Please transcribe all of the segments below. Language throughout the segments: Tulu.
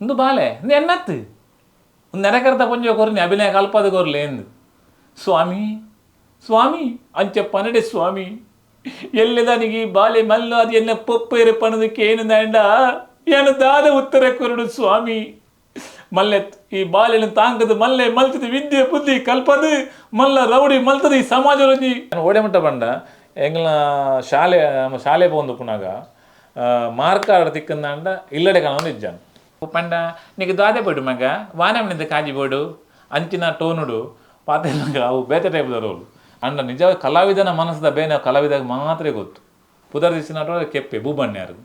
ಇಂದು ಬಾಲೆ ಇಂದು ಎನ್ನತ್ತು ಒಂದು ನೆರೆಕರ್ತ ಪೊಂಜೋ ಕೊರ್ನಿ ಅಭಿನಯ ಕಲ್ಪದ ಕೊರ್ಲೆ ಎಂದು. ಸ್ವಾಮಿ ಸ್ವಾಮಿ ಅಂಚ ಪನಡೆ ಸ್ವಾಮಿ ಎಲ್ಲದಾನಿಗೆ ಬಾಲೆ ಮಲ್ಲು ಅದು ಎನ್ನ ಪೊಪ್ಪೇರು ಪಣದು ಕೇನುದಾಂಡ ಏನು ದಾದ ಉತ್ತರ ಕೊರಡು ಸ್ವಾಮಿ. ಮಲ್ಲೆ ಈ ಬಾಲೆನ ತಾಂಕದ ಮಲ್ಲೆ ಮಲ್ತದ ವಿದ್ಯೆ ಬುದ್ಧಿ ಕಲ್ಪದು ಮಲ್ಲ ರೌಡಿ ಮಲ್ತದ ಈ ಸಮಾಜ. ಓಡೆ ಮುಟ್ಟ ಬಂಡ ಎಂಗ್ಲ ಶಾಲೆ ನಮ್ಮ ಶಾಲೆ ಪೋಂದು ಪುನಾಗ ಮಾರ್ಕಾಡ ತಿಕ್ಕಂದಾಂಡ ಇಲ್ಲಡೆ ಕಾಣೊಂದು ಇಜ್ಜಾನ್ ಪಂಡ ನೀకు ದಾದೆ ಬೋಡು ಮಗ ವಾನಮನಿಂದ ಕಾಜಿ ಬೋಡು ಅಂಚಿನ ಟೋನುಡು ಪಾತೆರ್ನಾಗ ಅವು ಬೇತೆ ಟೈಪ್ದ ರೋಲು. ಅಂಡ ನಿಜ ಕಲಾವಿದನ ಮನಸ್ಸದ ಬೇನೆ ಕಲಾವಿದಾಗ ಮಾತ್ರ ಗೊತ್ತು. ಪುದರ್ ದಿಸಿನಾಟ ಕೆಪ್ಪೆ ಭೂಬಣ್ಯಾರು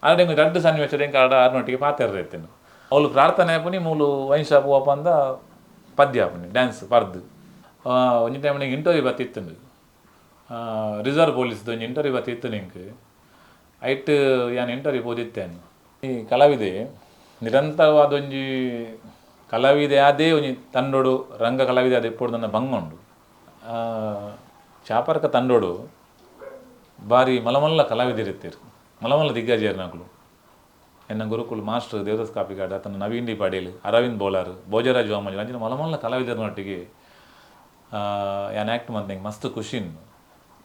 ಆಡ ಎಂಕ್ ರಡ್ಡು ಸನ್ನಿವೇಶ ಎಂಕ್ ಆಡ ಆರ್ನೊಟ್ಟಿಗೆ ಪಾತೆರ್ರ ಇತ್ತೇನು. ಅವಳು ಪ್ರಾರ್ಥನೆ ಆಪುನಿ ಮೂಲು ವೈನ್ ಶಾಪ್ ಓಪಂದ ಪದ್ಯ ಆಪುನಿ ಡ್ಯಾನ್ಸ್ ಪರ್ದು. ಒಂಜಿ ಟೈಮ್ ನಿಂಗೆ ಇಂಟರ್ವ್ಯೂ ಬತ್ತಿತ್ತುಂಡು ರಿಸರ್ವ್ ಪೊಲೀಸ್ದು ಒಂಜಿ ಇಂಟರ್ವ್ಯೂ ಬತ್ತಿತ್ತು ನಿಂಕ್ ಐಟ್ ಯಾನ್ ಇಂಟರ್ವ್ಯೂ ಪೋದಿತ್ತೇನು. ಈ ಕಲಾವಿದೆ ನಿರಂತರವಾದ ಒಂಜಿ ಕಲಾವಿದೆ ಆದೇ ಒಂಜಿ ತಂಡೋಡು ರಂಗ ಕಲಾವಿದೆ ಆದ ಇಪ್ಪೊಡು ನನ್ನ ಬಂಗ ಉಂಡು. ಚಾಪರ್ಕ ತಂಡೋಡು ಬಾರಿ ಮಲಮಲ್ಲ ಕಲಾವಿದರಿತ್ತೀರು ಮಲಮಲ್ಲ ದಿಗ್ಗಜೇರ್ನಕುಲು. ಎನ್ನ ಗುರುಕುಲು ಮಾಸ್ಟರ್ ದೇವದಾಸ್ ಕಾಪಿಕಾಡ್ ಆತನ ನವೀನ್ ಡಿ ಪಾಟೀಲ್ ಅರವಿಂದ್ ಬೋಲಾರ್ ಭೋಜರಾಜ್ ವಾಮಂಜು ಅಂಚಿನ ಮಲಮಲ್ಲ ಕಲಾವಿದರನೊಟ್ಟಿಗೆ ಯಾನ್ ಆ್ಯಕ್ಟ್ ಮಂತ್ ಎಂಕ್ ಮಸ್ತ್ ಖುಷಿನ್.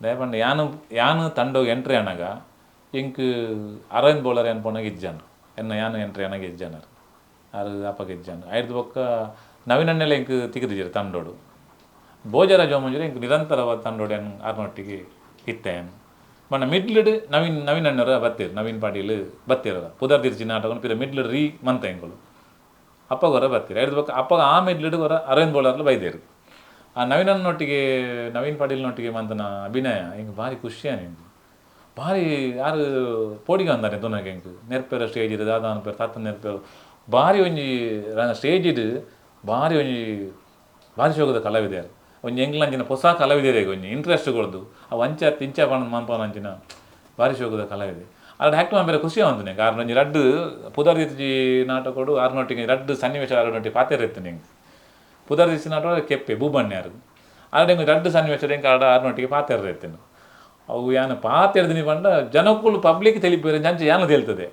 ದಯಪಂಡ ಯಾನು ಯಾನು ತಂಡೋಗ್ ಎಂಟ್ರಿ ಆನಾಗ ಎಂಕ್ ಅರವಿಂದ್ ಬೋಲಾರ್ ಯಾನ್ ಪೋನಾಗ ಇಜ್ಜಾನ್ ಎನ್ನ ಯಾನು ಎಂಟ್ರಿ ಆನಾಗ ಇಜ್ಜಾನರ್ ಆರು ಅಪ್ಪಗ ಇಜ್ಜಾನ್. ಐಡ್ದ್ ಬೊಕ್ಕ ನವೀನಣ್ಣೆಲ್ಲ ಎಂಕ್ ತಿಕ್ಕಿದಿಜೆರ್ ತಂಡೋಡು. ಭೋಜರಾಜ್ ವಾಮಂಜೂರು ಎಂಕ್ ನಿರಂತರವಾದ ತಂಡೋಡು ಯಾನ್ ಆರ್ನೊಟ್ಟಿಗೆ ಇತ್ತೆ ಯಾನ್. ಬಣ್ಣ ಮಿಡ್ಲ್ಡ್ ನವೀನ್ ನವೀನ್ ಅಣ್ಣರ ಬತ್ತೀರು ನವೀನ್ ಪಾಟೀಲ್ ಬತ್ತೀರ ಪುದರ್ ತಿರ್ಚಿ ನಾಟಕ ಪಿರ ಮಿಡ್ಲ್ಡ್ ರೀ ಮಂತ ಎಂಕುಲು ಅಪ್ಪಗೊರ ಬತ್ತೀರು. ಐಡ್ದ್ ಬೊಕ್ಕ ಅಪ್ಪಗ ಆ ಮಿಡ್ಲ್ಡ್ ಹೊರ ಅರವಿಂದ್ ಬೋಳಾರ್ಲು ಬೈದೇರು. ಆ ನವೀನಣ್ಣನೊಟ್ಟಿಗೆ ನವೀನ್ ಪಾಟೀಲ್ನೊಟ್ಟಿಗೆ ಮಂತನ ಅಭಿನಯ ಎಂಕ್ ಭಾರಿ ಖುಷಿಯಾನ ಎಂಕ್ ಭಾರಿ ಯಾರು ಪೋಡಿಗೆ ಅಂದಾನೆ ತುನಗ ಎಂಕ್ ನೆರ್ಪೆರ ಸ್ಟೇಜ್ ದಾದ ಅನ್ಪೆರ್ ತತ್ತ ನೆರ್ಪೆರು ಭಾರಿ ಒಂಜಿ ಸ್ಟೇಜಿಡ್ ಭಾರಿ ಒಂಜಿ ಭಾರಿ ಶೋಕದ ಕಲಾವಿದೆರ್ ಒಂಜಿ ಎಂಕ್ಲಂಚಿನ ಹೊಸ ಕಲಾವಿದರಿಗೆ ಒಂಜಿ ಇಂಟ್ರೆಸ್ಟ್ ಕೊರ್ದು ಅವು ಅಂಚ ತಿಂಚ ಪಂಡ ಮನ್ಪುನ ಅಂಚಿನ ಭಾರಿ ಶೋಕದ ಕಲಾವಿದೆ. ಆರ್ಡ ಆ್ಯಕ್ಟ್ ಮನ್ಪೆರೆ ಖುಷಿ ಆವೊಂದು ಎಂಕ್. ಆರ್ನ ಒಂಜಿ ರಡ್ಡು ಪುದರ್ ದಿತ್ಜಿ ನಾಟಕೊಡು ಆರ್ನೊಟ್ಟಿಗೆ ರಡ್ಡು ಸನ್ನಿವೇಶ ಆರ್ನೊಟ್ಟಿಗೆ ಪಾತೆರ ಇತ್ತು ಎಂಕ್. ಪುದರ್ ದಿತ್ತಿ ನಾಟಕ ಕೆಪ್ಪೆ ಭೂಬಣ್ಯಾರು ಆರ್ಡ ಎಂಕ್ ರಡ್ಡು ಸನ್ನಿವೇಶ ಎಂಕ್ ಆಡ ಆರ್ನೊಟ್ಟಿಗೆ ಪಾತೆರ ಇತ್ತಿನ. ಅವು ಯಾನ್ ಪಾತೆರ್ದಿನಿ ಪಂಡ ಜನಕ್ಕುಲು ಪಬ್ಲಿಕ್ ತೆಲಿಪೆರೆ ಅಂಚ ಯಾನ್ ತೇಲ್ತದೆ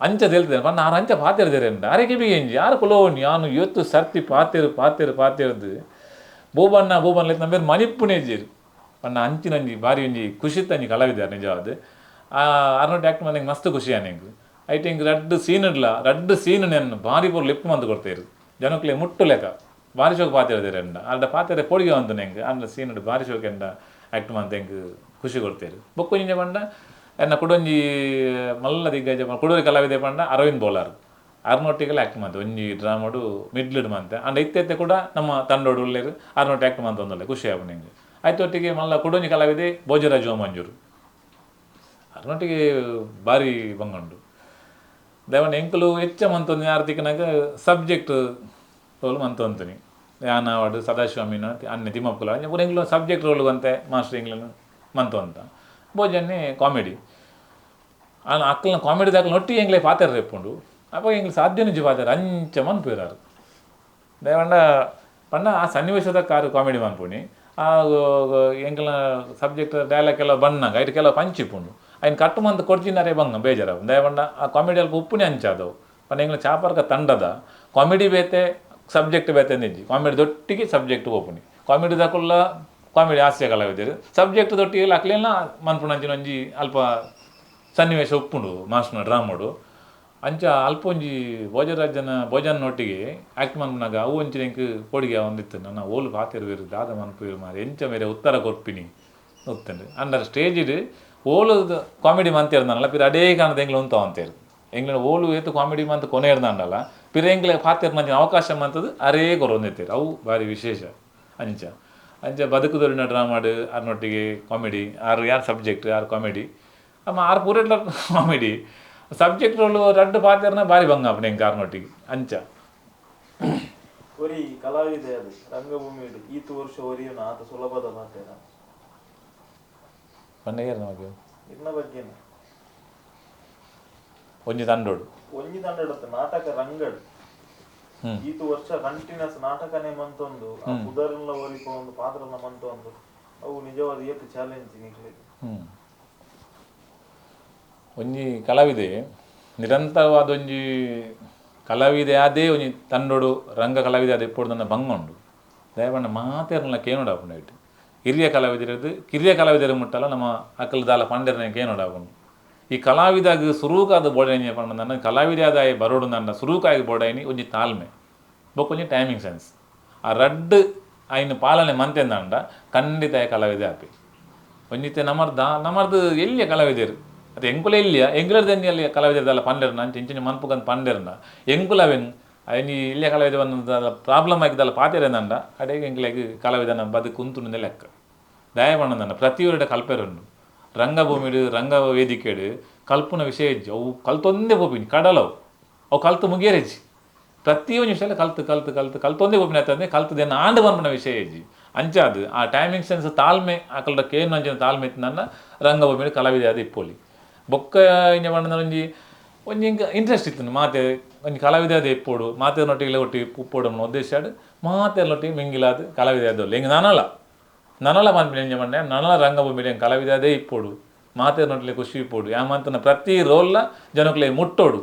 ಅಂಚ ತೇಲ್ತದೆ ಪಂಡ ಆರ್ ಅಂಚ ಪಾತೆರ್ದೆರೆಂಡ ಅರೆಗೆ ಬಿಗೆಂಜಿ ಯಾರು ಕುಲೋನ್ ಯಾನು ಏತ್ ಸರ್ತಿ ಪಾತೆರು ಪಾತೆರು ಪಾತೆರ್ದು ಬೋಬಣ್ಣ ಬೋಬಣ್ಣ ನಂಬೇರು ಮನಿಪ್ಪುನೇಜೀರು ಪಂಡ ಅಂಚಿನಂಜಿ ಭಾರಿ ಒಂಜಿ ಖುಷಿತ್ತಂಜಿ ಕಲಾವಿದಾರ್ ನಿಜವಾದ್. ಆರ್ನೊಟ್ಟು ಆ್ಯಕ್ಟ್ ಮಂತ್ ಮಸ್ತ್ ಖುಷಿ ಎಂಕ್. ಐಟ್ ಎಂಕ್ ರಡ್ಡು ಸೀನ್ ಇಡ್ಲ ರಡ್ಡು ಸೀನ್ ನೆನ್ ಭಾರಿ ಪೊರ್ಲು ಲಿಪ್ ಮಂತ್ ಕೊಡ್ತೇರು ಜನಕ್ಲೆ ಮುಟ್ಟು ಲೆಕ್ಕ ಭಾರಿ ಶೋಕ್ ಪಾತೆರ್ದೆರೆಂಡ ಆರ್ಡ ಪಾತೆರೆ ಪೋಡಿಗೆ ಅಂತು ಎಂಕ್ ಆಂಡ ಸೀನ್ ಭಾರಿ ಶೋಕ್ ಎಂಡ ಆ್ಯಕ್ಟ್ ಮಂತ್ ಎಂಕ್ ಖುಷಿ ಕೊಡ್ತೇರು. ಬೊಕ್ಕೊಂಜಿ ಪಂಡ ಎನ್ನ ಕುಡೊಂಜಿ ಮಲ್ಲ ದಿಗ್ಗಜ ಕುಡೊರಿ ಕಲಾವಿದೆ ಪಂಡ ಅರವಿಂದ್ ಬೋಲಾರ್ ಆರ್ನೊಟ್ಟಿಗೆಲ್ಲ ಆ್ಯಕ್ಟ್ ಮಂತೆ ಒಂಜಿ ಡ್ರಾಮಾಡು ಮಿಡ್ಲ್ಡ್ ಮಂತೆ ಅಂಡ ಇತ್ತೆ ಕೂಡ ನಮ್ಮ ತಂಡೋಡು ಉಳ್ಳೇರು ಆರ್ನೊಟ್ಟು ಆ್ಯಕ್ಟ್ ಮಂತ ಒಂದೊಳ್ಳೆ ಖುಷಿ ಆಪುಂಡು ಎಂಕ್. ಆಯ್ತೊಟ್ಟಿಗೆ ಮಲ್ಲ ಕುಡೊಂಜಿ ಕಲಾವಿದೆ ಭೋಜರಾಜ್ ವಾಮಂಜೂರು ಆರ್ನೊಟ್ಟಿಗೆ ಭಾರಿ ಬಂಗುಂಡು. ದೇವಣ್ಣ ಎಂಕುಲು ಹೆಚ್ಚ ಮಂತೊಂದು ಯಾರು ತಿಕ್ಕನಾಗ ಸಬ್ಜೆಕ್ಟ್ ರೋಲ್ ಮಂತೊಂತೀನಿ ಯಾನಾವಡು ಸದಾಶಿವ ಅಮೀನ್ ಅಣ್ಣೆ ತಿಮ್ಮಪ್ಪುಲ ಪೂರ ಎಂಕ್ಲು ಸಬ್ಜೆಕ್ಟ್ ರೋಲ್ ಅಂತೆ ಮಾಸ್ಟರ್ ಎಂಕ್ಲನು ಮಂತೊಂತ ಭೋಜನ್ನೇ ಕಾಮಿಡಿ ಅಕ್ಕಲ್ನ ಕಾಮಿಡಿ ದಾಖಲೆ ಒಟ್ಟಿಗೆ ಎಂಗ್ಲೆ ಪಾತೆರ ಇಪ್ಪುಂಡು ಅಪ್ಪ ಎಂಗ್ಲು ಸಾಧ್ಯ ನಿಜ ಪಾತೆರ ಅಂಚ ಮನ್ಪುರಾರು. ದೇವಂಡ ಪಂಡ ಆ ಸನ್ನಿವೇಶದ ಕಾರು ಕಾಮಿಡಿ ಮನ್ಪುಣಿ ಆ ಎಂಕ್ಲ ಸಬ್ಜೆಕ್ಟ್ ಡೈಲಾಗ್ ಎಲ್ಲ ಬಣ್ಣಾಗ ಐಟ್ ಕೆಲವು ಪಂಚ್ ಇಪ್ಪುಂಡು ಐನ್ ಕಟ್ಟು ಮಂತ್ ಕೊಡ್ಚಿನಾರೇ ಬಂಗ ಬೇಜಾರ. ದಯವಂಡ ಆ ಕಾಮಿಡಿ ಅಲ್ಪ ಉಪ್ಪುನಿ ಅಂಚಾದವು ಪಂಡ ಎಂಗ್ಲ ಚಾಪರ್ಕ ತಂಡದ ಕಾಮಿಡಿ ಬೇತೆ ಸಬ್ಜೆಕ್ಟ್ ಬೇತೆ ನಿಜ್ಜಿ ಕಾಮಿಡಿ ದೊಟ್ಟಿಗೆ ಸಬ್ಜೆಕ್ಟ್ ಓಪುನಿ ಕಾಮಿಡಿ ದಾಕುಲ್ಲ ಕಾಮಿಡಿ ಹಾಸ್ಯ ಕಲಾವಿದರು ಸಬ್ಜೆಕ್ಟ್ ದೊಟ್ಟಿಗೆ ಅಕ್ಲೆಲ್ಲ ಮನ್ಪುನಂಚಿನ ಒಂಜಿ ಅಲ್ಪ ಸನ್ನಿವೇಶ ಉಪ್ಪುಂಡು ಮಾಸ್ಟರ್ನ ಡ್ರಾಮೋಡು. ಅಂಚ ಅಲ್ಪ ಒಂಜಿ ಭೋಜರಾಜನ ಭೋಜನೊಟ್ಟಿಗೆ ಆ್ಯಕ್ಟ್ ಮನ್ಪುನಾಗ ಅವು ಒಂಚಿ ಎಂಕ್ ಪೋಡಿಗೆ ಒಂದಿತ್ತು ನನ್ನ ಓಲು ಪಾತೆರುವೆರು ದಾದ ಮನ್ಪುವೆರು ಮಾರೆ ಎಂಚ ಮೇರೆ ಉತ್ತರ ಕೊರ್ಪಿನಿ ಉತ್ತಂಡು. ಅಂಡರ್ ಸ್ಟೇಜಿಡ್ ಓಲು ಕಾಮಿಡಿ ಮಂತೇರ್ದಾನಲ್ಲ ಪಿರ ಅಡೇ ಕಾಣದ ಎಂಗ್ಲ ಉಂತ ಅಂತೇರು ಎಂಗ್ಲ ಓಲು ಏತು ಕಾಮಿಡಿ ಮಂತ್ ಕೊನೆ ಇರ್ದಾಂಡಲ್ಲ ಪಿರ ಎಂಗ್ಲ ಪಾತೆರ್ನಂಚಿನ ಅವಕಾಶ ಮಂತದ್ದು ಅರೇ ಕೊರೊಂದಿತ್ತೇರು ಅವು ಭಾರಿ ವಿಶೇಷ. ಅಂಚ ಅಂಚ ಬದುಕುದೊರಿನ ಡ್ರಾಮಾಡು ಆರ್ನೊಟ್ಟಿಗೆ ಕಾಮಿಡಿ ಆರು ಯಾರು ಸಬ್ಜೆಕ್ಟ್ ಯಾರು ಕಾಮಿಡಿ ಅಮ್ಮ ಆರು ಪೂರೆಟ್ಲ ಕಾಮಿಡಿ ಸಬ್ಜೆಕ್ಟ್ ರೋಲು ರಡ್ಡು ಪಾತೆರ್ನ ಭಾರಿ ಬಂಗ ಅಪ್ಪಣೆ ಎಂಕ್ ಆರ್ನೊಟ್ಟಿಗೆ ಅಂಚ. ಒರಿ ಕಲಾವಿದೆ ಅದು ರಂಗಭೂಮಿ ಈತು ವರ್ಷ ಒರಿಯುನ ಆತ ಸುಲಭದ ಮಾತೇನ ಪಂಡ ನಮಗೆ ಇನ್ನ ಬಗ್ಗೆನ ಒಂಜಿ ತಂಡೋಡು ಒಂಜಿ ತಂಡೋಡು ನಾಟಕ ರಂಗಡು ಈತು ವರ್ಷ ಕಂಟಿನ್ಯೂಸ್ ನಾಟಕನೇ ಮಂತೊಂದು ಆ ಪುದರ್ಲ ಒರಿಪ ಒಂದು ಪಾತ್ರನ ಮಂತೊಂದು ಅವು ನಿಜವಾದ ಏತ್ ಚಾಲೆಂಜ್ ನಿಕ್ಲೆಗ್. ಒಂಜಿ ಕಲಾವಿದೆ ನಿರಂತರವಾದ ಒಂಜಿ ಕಲಾವಿದೆ ಅದೇ ಒಂಜಿ ತಂಡೋಡು ರಂಗ ಕಲಾವಿದೆ ಅದೇ ಇಪ್ಪೊಡು ಬಂಗ ಉಂಡು ದಯಪಂಡ ಮಾತೆರ್ನ ಕೇನೋಡಾಪುಂಡು ಐಟ್ ಹಿರಿಯ ಕಲಾವಿದರದ್ದು ಕಿರಿಯ ಕಲಾವಿದರ ಮುಟ್ಟಲ್ಲ ನಮ್ಮ ಅಕ್ಕಲ್ ದಾಲ ಪಂಡೆರ್ನ ಕೇನೋಡಾಪುಂಡು ಈ ಕಲಾವಿದಾಗ ಸುರೂಕಾದ ಬೋಡೈನಿ ಪಂಡ ಕಲಾವಿದಾದ ಬರೋಡು ನನ್ನ ಸುರೂಕಾಗಿ ಬೋಡೈನಿ ಒಂಜಿ ತಾಳ್ಮೆ ಬೊಕ್ಕೊಂಜಿ ಟೈಮಿಂಗ್ ಸೆನ್ಸ್ ಆ ರಡ್ಡ್ ಐನು ಪಾಲನೆ ಮಂತೆಂದಂಡ ಖಂಡಿತ ಕಲಾವಿದೆ ಆಪಿ ಒಂಜಿತ್ತೆ ನಮರ್ದು ಎಲ್ಲಿಯ ಕಲಾವಿದರು ಅದು ಎಂಕುಲ ಎಲ್ಲಿಯ ಎಂಕುಲರ್ದು ಎಲ್ಲಿ ಕಲಾವಿದರದಲ್ಲ ಪಂಡೆರ್ನ ಅಂಚೆ ಇಂಚಿನ ಮನ್ಪುಗಂತ ಪಂಡೆರ್ನ ಎಂಕುಲವೆನ್ ಐನಿ ಇಲ್ಲಿಯ ಕಲಾವಿದ ಬಂದ ಪ್ರಾಬ್ಲಮ್ ಆಗಿದ್ದಲ್ಲ ಪಾತೆರೆಂದಂಡ ಅಡೇಗೆ ಎಂಕುಲಾಗಿ ಕಲಾವಿದನ ಬದುಕು ಕುಂತು ಲೆಕ್ಕ ದಯಪಣ್ಣಂದಂಡ ಪ್ರತಿಯೊರಡ ಕಲ್ಪೆರುಂಡು ರಂಗಭೂಮಿಡು ರಂಗ ವೇದಿಕೆಡು ಕಲ್ಪುನ ವಿಷಯ ಇಜ್ಜಿ ಅವು ಕಲ್ತೊಂದೇ ಪೋಪಿನಿ ಕಡಲವು ಅವು ಕಲ್ತು ಮುಗಿಯರೆಜ್ಜಿ ಪ್ರತಿಯೊಂದು ವಿಷಯ ಕಲ್ತು ಕಲ್ತು ಕಲ್ತು ಕಲ್ತೊಂದೇ ಪೋಪಿನ ಅಂತಂದ್ರೆ ಕಲ್ತದೇನು ಆಂಡು ಬಂಪನ ವಿಷಯ ಇಜ್ಜಿ ಅಂಚಾದು ಆ ಟೈಮಿಂಗ್ ಸೆನ್ಸ್ ತಾಳ್ಮೆ ಆಕಲ್ಡ ಕೇನು ಅಂಚಿನ ತಾಳ್ಮೆ ಇತ್ತು ರಂಗಭೂಮಿಡು ಕಲಾವಿದೆ ಅದು ಇಪ್ಪೋಲಿ ಬೊಕ್ಕ ಇಂಜ ಪಂಡ ಒಂಜಿ ಒಂಜಿ ಇಂಕ ಇಂಟ್ರೆಸ್ಟ್ ಇತ್ತು ಮಾತೆ ಒಂಜಿ ಕಲಾವಿದೆ ಅದು ಇಪ್ಪೋಡು ಮಾತೆರ್ನೊಟ್ಟಿಗೆ ಒಟ್ಟಿ ಉಪ್ಪೋಡು ಅನ್ನೋ ಉದ್ದೇಶ ಮಾತೆರ್ನೊಟ್ಟಿಗೆ ಮಿಂಗಿಲಾದ ಕಲಾವಿದೆ ಅದು ಹಿಂಗೆ ನಾನಲ್ಲ ನನಲ ಪನ್ಪಿನ ಎಂಜ ಪಂಡೆ ನನಲ ರಂಗಭೂಮಿ ಕಲಾವಿದ ಅದೇ ಇಪ್ಪೋಡು ಮಾತೆರ್ನೊಟ್ಲೆ ಖುಷಿ ಇಪ್ಪೋಡು ಯಾಮಂತನ ಪ್ರತಿ ರೋಲ್ಲ ಜನಕ್ಲೆ ಮುಟ್ಟೋಡು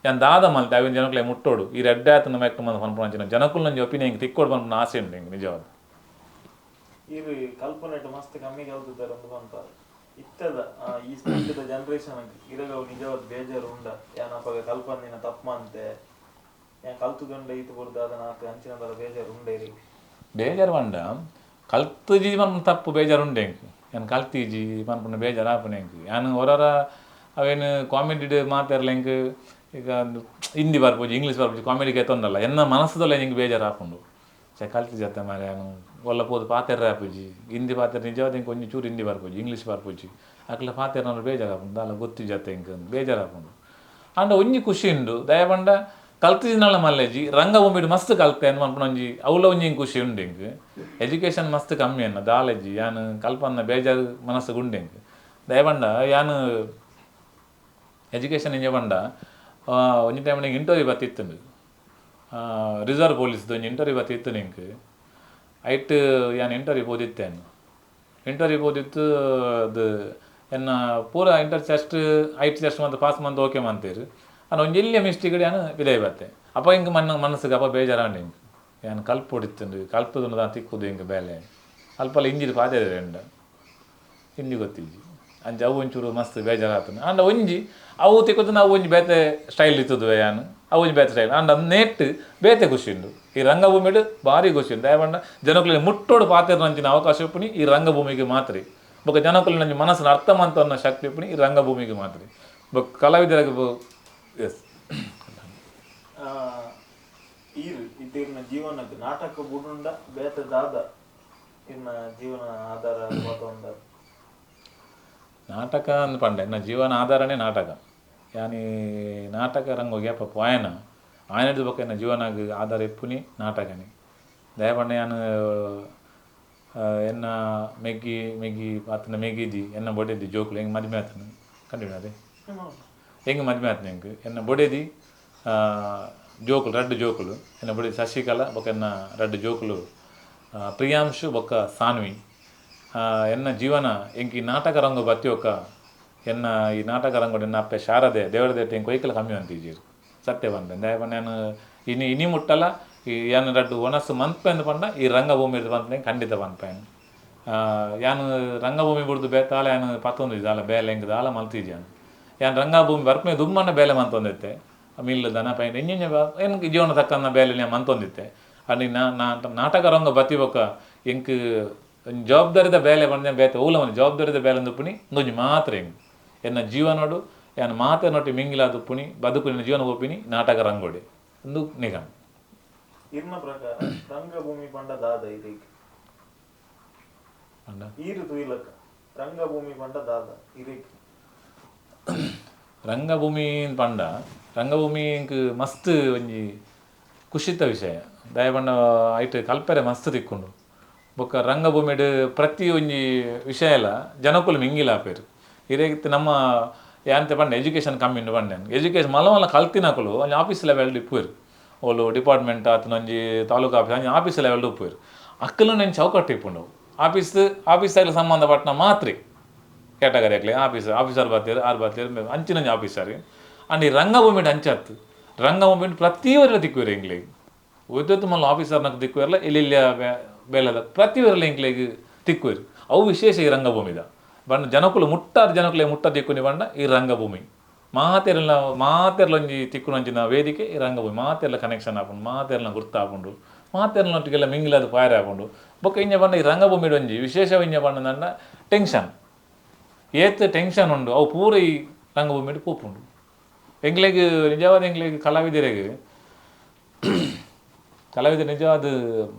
ಯಾನ್ ದಾದ ಮಲ್ತೆ ಅವಿನ ಜನಕ್ಲೆ ಮುಟ್ಟೋಡು ಈ ರೆಡ್ಡೆ ಆತನ ಮ್ಯಾಕ್ಟ್ ಮಂದ ಪನ್ಪುನ ಜನಕುಲ್ ನಂಜಿ ಒಪಿನಿಯನ್ ಹಿಂಗೆ ತಿಕ್ಕೋಡು ಪನ್ಪುನ ಆಸೆ ಉಂಟು ಹಿಂಗೆ ನಿಜವಾದ ಈ ಕಲ್ಪನೆ ಮಸ್ತ್ ಕಮ್ಮಿ ಕಲ್ತಿದ್ದಾರೆ ಒಂದು ಪಂಪ ಇತ್ತದ ಈ ಸ್ಪೀಡದ ಜನರೇಷನ್ ಇರಗ ನಿಜವಾದ ಬೇಜಾರು ಉಂಡ ಯಾನಪಗ ಕಲ್ಪಂದಿನ ತಪ್ಪಂತೆ ಯಾನ್ ಕಲ್ತುದುಂಡ ಈತ ಬುರ್ದಾದ ನಾತೆ ಅಂಚಿನದಲ್ಲ ಬೇಜಾರು ಉಂಡ ಇರಿ ಬೇಜಾರು ಪಂಡ ಕಲ್ತುಜಿ ಪನ್ಪುನ ತಪ್ಪು ಬೇಜಾರು ಉಂಡೆ ಎಂಕ್ ಯಾನ್ ಕಲ್ತೀಜಿ ಪನ್ಪುನ ಬೇಜಾರು ಆಪುನ ಎಂಕ್ ಯಾನ್ ಒರೊರ ಅವೇನು ಕಾಮಿಡಿಡ್ ಮಾತಾಡ್ಲ ಎಂಕ್ ಈಗ ಹಿಂದಿ ಬರ್ಪುಜಿ ಇಂಗ್ಲೀಷ್ ಬರ್ಪುಜಿ ಕಾಮಿಡಿ ಕೇತೊಂದಲ್ಲ ಎನ್ನ ಮನಸ್ಸುದಲ್ಲ ಎಂಕ್ ಬೇಜಾರು ಆಪುಂಡು ಚೆ ಕಲ್ತಿಜತ್ತ ಮಾರ್ರೆ ಯಾನು ಒಲ್ಲ ಪೋದು ಪಾತೆರ್ರೆ ಆಪುಜಿ ಹಿಂದಿ ಪಾತೆರ್ ನಿಜವಾದ ಎಂಕ್ ಒಂಜಿ ಚೂರು ಹಿಂದಿ ಬರ್ಪುಜಿ ಇಂಗ್ಲೀಷ್ ಬರ್ಪುಜಿ ಅಕ್ಲ ಪಾತೆರ್ನ ಬೇಜಾರು ಆಪುಂಡು ದಾಲ ಗೊತ್ತಿಜತ್ತ ಎಂಕ್ ಬೇಜಾರು ಆಪುಂಡು ಆಂಡ ಒಂಜಿ ಖುಷಿ ಉಂಡು ದಯಪಂಡ ಕಲ್ತಿಜಿನಲ್ಲ ಮಲ್ಲೆಜಿ ರಂಗಭೂಮಿಡ್ ಮಸ್ತ್ ಕಲ್ತೆ ಪನ್ಪುನ ಒಂಜಿ ಅವ್ಲ ಒಂಜಿ ಖುಷಿ ಉಂಡು ಎಂಕ್ ಎಜುಕೇಷನ್ ಮಸ್ತ್ ಕಮ್ಮಿ ಅನ್ನ ದಾಲೆಜಿ ಯಾನ್ ಕಲ್ಪನ್ನ ಬೇಜಾರು ಮನಸ್ಸು ಉಂಡು ಎಂಕ್ ದಯಪಂಡ ಯಾನ್ ಎಜುಕೇಷನ್ ಇಂಜ ಪಂಡ ಒಂಜಿ ಟೈಮ್ ಎಂಕ್ ಇಂಟರ್ವ್ಯೂ ಬತ್ತಿತ್ತುಂಡು ರಿಸರ್ವ್ ಪೊಲೀಸ್ದು ಒಂಜಿ ಇಂಟರ್ವ್ಯೂ ಬತ್ತಿತ್ತು ಎಂಕ್ ಐಟ್ ಯಾನ್ ಇಂಟರ್ವ್ಯೂ ಪೋದಿತ್ತೇನು ಇಂಟರ್ವ್ಯೂ ಪೋದಿತ್ತು ಅದು ಎನ್ನ ಪೂರ inter test height test ಮಂತ್ pass month okay ಮಂತೇರು ಅನ್ನ ಒಂಜಿ ಎಲ್ಲಿಯ ಮಿಸ್ಟೇಕ್ ಯಾನ್ ಪಿದಯಿ ಬತ್ತೆ ಅಪ್ಪ ಇಂಕ್ ಮನ್ನ ಮನಸ್ಸಿಗೆ ಅಪ್ಪ ಬೇಜಾರಾಂಡ್ ಎಂಕ್ ಯಾನ್ ಕಲ್ಪೊಡಿತ್ತುಂಡು ಕಲ್ಪುದುಂಡು ದಾನ ತಿಕ್ಕುದು ಎಂಕ್ ಬೇಲೆ ಅಲ್ಪಲ ಇಂಜಿಡ್ ಪಾತೆರೆ ಹಿಂದಿ ಗೊತ್ತಿಜ್ಜಿ ಅಂಚ ಅವು ಒಂಚೂರು ಮಸ್ತ್ ಬೇಜಾರಾತುಂಡು ಆಂಡ ಒಂಜಿ ಅವು ತಿಕ್ಕುದು ನಾವು ಒಂಜಿ ಬೇತೆ ಸ್ಟೈಲ್ ಇತ್ತುದುವೆ ಯಾನ್ ಅವು ಒಂಜಿ ಬೇತೆ ಸ್ಟೈಲ್ ಆಂಡ ನೆಟ್ ಬೇತೆ ಖುಷಿ ಉಂಡು ಈ ರಂಗಭೂಮಿಡು ಭಾರಿ ಖುಷಿ ಉಂಡು ದಯಪಂಡ ಜನಕುಲೆನ ಮುಟ್ಟೋಡು ಪಾತೆರ್ನಂಚಿನ ಅವಕಾಶ ಉಪ್ಪುನಿ ಈ ರಂಗಭೂಮಿಗೆ ಮಾತ್ರ ಬೊಕ್ಕ ಜನಕುಲೆನ ಮನಸ್ಸಿನ ಅರ್ಥ ಮಂತೊನ್ನ ಶಕ್ತಿ ಉಪ್ಪುನಿ ಈ ರಂಗಭೂಮಿಗೆ ಮಾತ್ರ ಬೊಕ್ಕ ಕಲಾವಿದರಿಗೆ ಎಸ್ ಈರು ಇತ್ತಿರ್ನ ಜೀವನಕ್ಕೆ ನಾಟಕ ಬುಡುಂಡ ಬೇತೆ ದಾದ ಇರ್ನ ಜೀವನ ಆಧಾರ ವಾತಾವರಣ ನಾಟಕ ಅಂದ್ ಪಂಡೆ ಎನ್ನ ಜೀವನ ಆಧಾರನೇ ನಾಟಕ ಯಾನಿ ನಾಟಕ ರಂಗೋಗಿ ಅಪ್ಪ ಆಯನ ಆಯನದ ಬೊಕ್ಕ ಎನ್ನ ಜೀವನಾಗ ಆಧಾರ ಇಪ್ಪುನಿ ನಾಟಕನೇ ದಯಪಂಡ ಯಾನ್ ಎನ್ನ ಮೆಗ್ಗಿ ಮೆಗ್ಗಿ ಆತನ ಮೆಗ್ಗಿದಿ ಎನ್ನ ಬೊಡೆದಿ ಜೋಕುಲು ಹೆಂಗೆ ಮದ್ಮೆ ಆತನ ಕಂಟಿನ್ಯೂ ಅದೇ ಹೆಂಗೆ ಮದ್ಮೆ ಆತನ ಹೆಂಗೆ ಎನ್ನ ಬೊಡೆದಿ ಜೋಕುಲು ರಡ್ಡು ಜೋಕುಲು ಎನ್ನ ಬೊಡೆದಿ ಶಶಿಕಲಾ ಬೊಕ್ಕ ಎನ್ನ ರಡ್ಡು ಜೋಕುಲು ಪ್ರಿಯಾಂಶು ಬೊಕ್ಕ ಸಾನ್ವಿ ಎನ್ನ ಜೀವನ ಎಂಕ್ ಈ ನಾಟಕ ರಂಗು ಬತ್ತಿ ಒಕ್ಕ ಎನ್ನ ಈ ನಾಟಕ ರಂಗೋಡು ಎನ್ನ ಅಪ್ಪೆ ಶಾರದೆ ದೇವರದೇಟೆ ಎಂಕ್ ಒಯ್ಕಲ ಕಮ್ಮಿ ಅಂತಿದ್ದೀರು ಸತ್ಯ ಬಂದೆ ದಯಪಂಡ ಯಾನ್ ಇನಿ ಇನಿ ಮುಟ್ಟಲ ಈ ಯಾನ್ ರಡ್ಡು ಒನಸ್ಸು ಮನ್ಪೆಂದು ಪಂಡ ಈ ರಂಗಭೂಮಿ ಪನ್ಪೆ ಖಂಡಿತ ಪನ್ಪೆನ್ ಯಾನ್ ರಂಗಭೂಮಿ ಬುಡ್ದು ಬೇತಾಲ ಯಾನ್ ಪತ್ತೊಂದು ದಾಲ ಬೇಲೆ ಎಂಕ್ ದಾಲ ಮಲ್ತಿಜಿ ಯಾನ್ ಯಾನ್ ರಂಗಭೂಮಿ ಬರ್ಪೆ ದುಮ್ಮನ್ನ ಬೇಲೆ ಮಂತೊಂದಿತ್ತೆ ಮಿಲ್ಲು ದನ ಪೈನ್ ಇಂಜಿನ ಎಂಕ್ ಜೀವನ ತಕ್ಕನ್ನ ಬೇಲೆ ಮಂತೊಂದಿತ್ತೆ ಅಲ್ಲಿ ನಾಟಕ ರಂಗ ಬತ್ತಿ ಬೊಕ್ಕ ಎಂಕ್ ಜವಾಬ್ದಾರಿದ ಬೇಲೆ ಪಂಡ ಬೇತೆ ಓಲ ಒಂದು ಜವಾಬ್ದಾರಿದ ಬೇಲೆ ದುಪ್ಪುನಿ ಒಂದೊಂಜಿ ಮಾತ್ರ ಎಂಕ್ ಎನ್ನ ಜೀವನೋಡು ಯಾನ್ ಮಾತೆನೊಟ್ಟಿ ಮಿಂಗಿಲ ದುಪ್ಪುನಿ ಬದುಕು ಜೀವನ ಒಪ್ಪಿನಿ ನಾಟಕ ರಂಗೋಡಿ ಒಂದು ನಿಗಮ ಇರ್ನ ಪ್ರಕಾರ ರಂಗಭೂಮಿ ಪಂಡ ದಾದ ಇರೇಗ್ ಪಂಡ ಈರು ತುಯಿಲಕ್ಕ ರಂಗಭೂಮಿ ಪಂಡ ದಾದ ಇರೇಗ್ ರಂಗಭೂಮಿ ಪಂಡ ರಂಗಭೂಮಿ ಮಸ್ತ್ ಒಂಜಿ ಖುಷಿತ ವಿಷಯ ದಯಪಂಡ ಐಟ್ ಕಲ್ಪೆರೆ ಮಸ್ತ್ ತಿಕ್ಕೊಂಡು ಬೊಕ್ಕ ರಂಗಭೂಮಿಡ್ ಪ್ರತಿ ಒಂಜಿ ವಿಷಯ ಎಲ್ಲ ಜನಕುಲು ಮಿಂಗಿಲ ಆಪೇರು ಇರೇಗಿತ್ತು ನಮ್ಮ ಯಾಂತೆ ಪಂಡ ಎಜುಕೇಷನ್ ಕಮ್ಮಿ ಉಂಡು ಪಂಡೆ ಎಜುಕೇಷನ್ ಮಲ್ಲ ಮಲ್ಲ ಕಲ್ತಿನಕುಲು ಒಂಜಿ ಆಫೀಸ್ ಲೆವೆಲ್ ಇಪ್ಪುವೆರು ಓಲು ಡಿಪಾರ್ಟ್ಮೆಂಟ್ ಆತನ ಒಂಜಿ ತಾಲೂಕು ಆಫೀಸ್ ಒಂಜಿ ಆಫೀಸ್ ಲೆವೆಲ್ ಇಪ್ಪುವೆರು ಅಕ್ಕಲು ನೆನ್ ಚೌಕಟ್ಟು ಇಪ್ಪುಂಡು ಆಫೀಸ್ ಆಫೀಸ್ ಸಂಬಂಧಪಟ್ಟನ ಮಾತ್ರೆ ಕ್ಯಾಟಗರಿ ಆಗ್ಲಿ ಆಫೀಸರ್ ಆಫೀಸರ್ ಬರ್ತೀರು ಆರು ಬರ್ತೀರು ಅಂಚಿನಂಜಿ ಆಫೀಸರ್ ಅಂಡ್ ಈ ರಂಗಭೂಮಿಡ್ ಅಂಚತ್ತು ರಂಗಭೂಮಿ ಪ್ರತಿಯೊರ ತಿಕ್ಕುವೆರ್ ಎಂಕ್ಲೆಗ್ ಒತ್ತೊತ್ತು ಮಲ್ಲ ಆಫೀಸರ್ನಕ್ ತಿಕ್ಕುವೆರ್ಲ ಎಲ್ಲಿಲ್ಲ ಬೇಲೆದ ಪ್ರತಿಯೊರಲ ಎಂಕ್ಲೆಗ್ ತಿಕ್ಕುವೆರ್. ಅವು ವಿಶೇಷ ಈ ರಂಗಭೂಮಿದ ಬಣ್ಣ ಜನಕುಲು ಮುಟ್ಟಾದ ಜನಕುಲೆ ಮುಟ್ಟ ತಿಕ್ಕುನಿ ಬಣ್ಣ ಈ ರಂಗಭೂಮಿ ಮಾತೆರ್ಲ ಮಾತೆರ್ಲೊಂಜಿ ತಿಕ್ಕುನಂಚಿನ ವೇದಿಕೆ ಈ ರಂಗಭೂಮಿ. ಮಾತೆರ್ಲ ಕನೆಕ್ಷನ್ ಆಪುಂಡು, ಮಾತೆರ್ಲ ಗುರ್ತಾಪುಂಡು, ಮಾತೆರ್ನೊಟ್ಟಿಗೆಲ್ಲ ಮಿಂಗಿಲಾದ್ ಪಾಯರೆ ಆಪುಂಡು. ಬೊಕ್ಕ ಇಂಜ ಪಂಡ ಈ ರಂಗಭೂಮಿಡ್ ಒಂಜಿ ವಿಶೇಷ ಇಂಜ ಪಂಡಂಡ ಟೆನ್ಷನ್, ಏತ್ ಟೆನ್ಷನ್ ಉಂಡು ಅವು ಪೂರ ಈ ರಂಗಭೂಮಿಡ್ ಪೋಪುಂಡು. ಎಂಕ್ಲೆಗ್ ನಿಜವಾದ ಎಂಕ್ಲೆಗ್ ಕಲಾವಿದರೆಗ್ ಕಲಾವಿದ ನಿಜವಾದ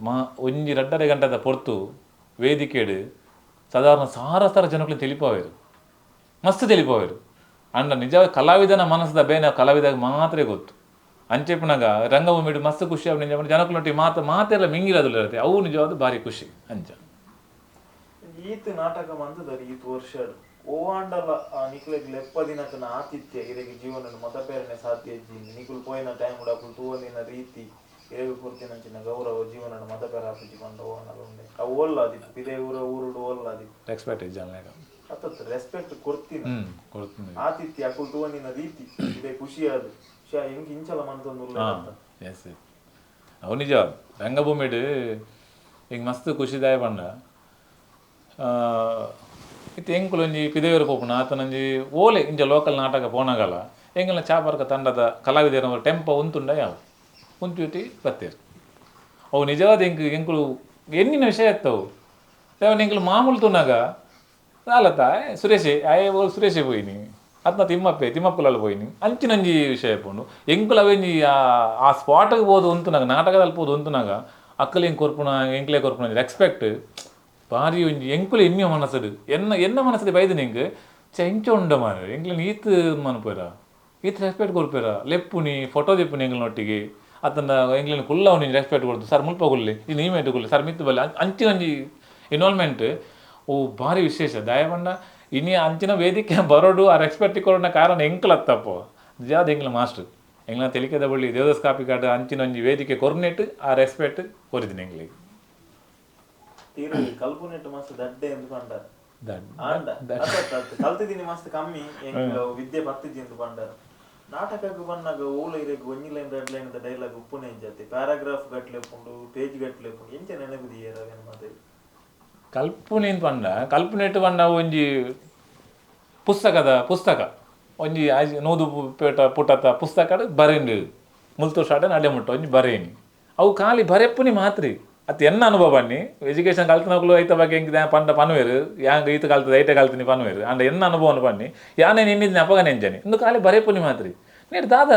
ಮಾ ಒಂಜಿ ರಡ್ಡರೆ ಗಂಟೆದ ಪೊರ್ತು ವೇದಿಕೆಡ್ ಸಾಧಾರಣ ಸಾರ ಸಾರ ಜನಕ್ಲೆ ತೆಲಿಪಾವೇರು, ಮಸ್ತ್ ತೆಲಿಪಾವೇರು. ಅಂಡ ನಿಜವಾದ ಕಲಾವಿದನ ಮನಸ್ಸದ ಬೇನೆ ಕಲಾವಿದಾಗ ಮಾತ್ರ ಗೊತ್ತು. ಅಂಚೆಪುನಾಗ ರಂಗಭೂಮಿಡ್ ಮಸ್ತ್ ಖುಷಿ ಆಪುಂಡು. ನಿಜ ಜನಕ್ಲೊಟ್ಟಿ ಮಾತ ಮಾತೆಲ್ಲ ಮಿಂಗಿಲದುಲ್ಲ, ಅವು ನಿಜವಾದ ಭಾರಿ ಖುಷಿ. ಅಂಚ ಈತ್ ನಾಟಕ ಮಂತದರ್ ಈತ್ ವರ್ಷ ಓವಾಂಡಲ ನಿಕ್ಲೆಗ್ ಲೆಪ್ಪ ದಿನಕನ ಆತಿಥ್ಯ ಇರೆಗ್ ಜೀವನ ಮತಪೇರನೆ ಸಾಧ್ಯ ಇಜ್ಜಿ. ನಿಕುಲು ಪೋಯಿನ ಟೈಮ್ ಅಕುಲು ತೂವೊಂದಿನ ರೀತಿ ಇರೆಗ್ ಕೊರ್ತಿನಂಚಿನ ಗೌರವ ಜೀವನ ಮತಪೇರ ಆಪುಜಿ ಪಂಡ ಓವಾಂಡಲ ಉಂಡೆ ಅವು ಓಲ್ಲಾದಿಪ್ಪು ಪಿದೆ ಊರ ಊರುಡು ಓಲ್ಲಾದಿಪ್ಪು ರೆಸ್ಪೆಕ್ಟ್ ಇಜ್ಜಾನ್ಲೆಗ ಅತ್ತ ರೆಸ್ಪೆಕ್ಟ್ ಕೊರ್ತಿನ ಆತಿಥ್ಯ ಅಕುಲು ತೂವೊಂದಿನ ರೀತಿ ಇದೇ ಖುಷಿ ಅದು ಎಂಕ್ ಇಂಚಲ ಮಂತೊಂದು ಉಲ್ಲ. ಎಸ್, ಅವು ನಿಜ. ರಂಗಭೂಮಿಡ್ ಈಗ ಮಸ್ತ್ ಖುಷಿದಾಯ ಪಂಡ ಇತ್ತೆ ಎಂಕುಲು ಒಂಜಿ ಪಿದೆಯವರು ಪೋಪುನ ಆತನೊಂಜಿ ಓಲೆ ಇಂಚ ಲೋಕಲ್ ನಾಟಕ ಪೋನಗಲ ಎಂಕಲ್ನ ಚಾಪರ್ಕ ತಂಡದ ಕಲಾವಿದರ ಟೆಂಪ ಉಂತುಂಡ ಯಾವ ಉಂತುಟಿ ಬತ್ತೇರು. ಅವು ನಿಜವಾದ ಎಂಕ್ ಎಂಕುಲು ಎನ್ನಿನ ವಿಷಯ ಎತ್ತವು. ಎಂಕುಲು ಮಾಮೂಲು ತೂನಾಗ ದಾಲತ್ತ ಸುರೇಶೆ ಆಯೆ ಸುರೇಶೆ ಪೋಯಿನಿ ಅತ್ನ ತಿಮ್ಮಪ್ಪೆ ತಿಮ್ಮಪ್ಪುಲಲ್ಲ ಪೋಯಿನಿ ಅಂಚಿನಂಜಿ ವಿಷಯ ಪೋಂಡು. ಎಂಕುಲು ಅವೆಂಜಿ ಆ ಸ್ಪಾಟ್ಗೆ ಪೋದು ಉಂತುನಾಗ ನಾಟಕದಲ್ಲಿ ಪೋದು ಉಂತುನಾಗ ಅಕ್ಕಲು ಎಂಕ್ ಕೊರ್ಪುನ ಎಂಕ್ಲೆ ಕೊರ್ಪುನ ರೆಸ್ಪೆಕ್ಟ್ ಭಾರಿ ಒಂಜಿ ಎಂಕುಲು ಎನ್ನಿಯ ಮನಸ್ಸು ಎನ್ನ ಎನ್ನ ಮನಸ್ಸು ಬೈದಿನ ಎಂಕ್ ಚ ಎಂಚ ಉಂಡ ಮಾರ್ರೆ ಎಂಕ್ಲೆನ್ ಈತ್ ಮನ್ಪುವೆರ ಈತ್ ರೆಸ್ಪೆಕ್ಟ್ ಕೊರ್ಪೆರ ಲೆಪ್ಪುನಿ ಫೋಟೋ ದೆಪ್ಪುನಿ ಎಂಕ್ಲೆನೊಟ್ಟಿಗೆ ಅತ್ತಂಡ ಎಂಕ್ಲೆನ್ ಕುಲ್ಲವನಿ ರೆಸ್ಪೆಕ್ಟ್ ಕೊಡ್ದು ಸರ್ ಮುಲ್ಪ ಕುಲ್ಲೆ ಈ ನೀಮೇಟ್ ಕುಲ್ಲೆ ಸರ್ ಮಿತ್ತು ಬಲ್ಲೆ ಅಂಚಿನೊಂಜಿ ಇನ್ವಾಲ್ವ್ಮೆಂಟ್ ಓ ಭಾರಿ ವಿಶೇಷ. ದಯಪಂಡ ಇನಿ ಅಂಚಿನ ವೇದಿಕೆ ಬರೋಡು ಆ ರೆಸ್ಪೆಕ್ಟ್ ಕೊರೋನ ಕಾರಣ ಎಂಕ್ಲತ್ತಪ್ಪೋ ನಿಜಾದ ಎಂಕ್ಲ ಮಾಸ್ಟರ್ ಎಂಕ್ಲ ತೆಲಿಕೆದ ಬಳ್ಳಿ ದೇವದಾಸ್ ಕಾಪಿಕಾಡ್ ಅಂಚಿನ ಒಂಜಿ ವೇದಿಕೆ ಕೊರ್ನೆಟ್ ಆ ರೆಸ್ಪೆಕ್ಟ್ ಕೊರಿದಿನಿ ಎಂಕ್ಲೆಗ್. ಕಲ್ಪುನೆಟ್ ಮಸ್ತ್ ದಡ್ಡೆ ಎಂದು ಪಂಡಾರ ಆಂಡ ಕಲ್ತಿದ್ದೀನಿ ಮಸ್ತ್ ಕಮ್ಮಿ ಎಂಕ್ಲ ವಿದ್ಯೆ ಪತ್ತಿಜಿ ಎಂದು ಪಂಡಾರ. ನಾಟಕಕ್ಕೆ ಬನ್ನಾಗ ಓಲ ಇರೆಗ್ ಒಂಜಿ ಲೈನ್ ರಡ್ಡ್ ಲೈನ್ ಡೈಲಾಗ್ ಉಪ್ಪುನೆ ಜಾತಿ ಪ್ಯಾರಾಗ್ರಾಫ್ ಗಟ್ಲೆ ಉಪ್ಪುಂಡು ಪೇಜ್ ಗಟ್ಲೆ ಉಪ್ಪುಂಡು ಎಂಚ ನೆನಪು ದಿಯೇರ ಅವೇನು ಮಾತ ಕಲ್ಪುನೆ ಪಂಡ ಕಲ್ಪುನೆಟ್ ಪಂಡ ಒಂಜಿ ಪುಸ್ತಕದ ಪುಸ್ತಕ ಒಂಜಿ ನೂದು ಪೇಟ ಪುಟತ ಪುಸ್ತಕ ಬರೇಂಡು ಮುಲ್ತು ಶಾಟ ನಡೆ ಮುಟ್ಟ ಒಂಜಿ ಬರೇನಿ ಅವು ಖಾಲಿ ಬರೆಪ್ಪುನಿ ಮಾತ್ರಿ ಅತ್ ಎನ್ನ ಅನುಭವ ಬನ್ನಿ ಎಜುಕೇಶನ್ ಕಲ್ತನಕುಲು ಐತ ಬಗ್ಗೆ ಎಂಕ್ ಪಂಡ ಪನ್ವೇರು ಯಾಂಗ್ ಈತ ಕಲ್ತದ ಐಟ ಕಲ್ತಿನಿ ಪನ್ವೇರು ಅಂಡ ಎನ್ನ ಅನುಭವನು ಬನ್ನಿ ಯಾನೇ ನಿನ್ನಿದ್ನ ಅಪಗ ನೆಂಜನಿ ಇಂದು ಖಾಲಿ ಬರೆಪ್ಪುನಿ ಮಾತ್ರಿ ನೀರು ದಾದ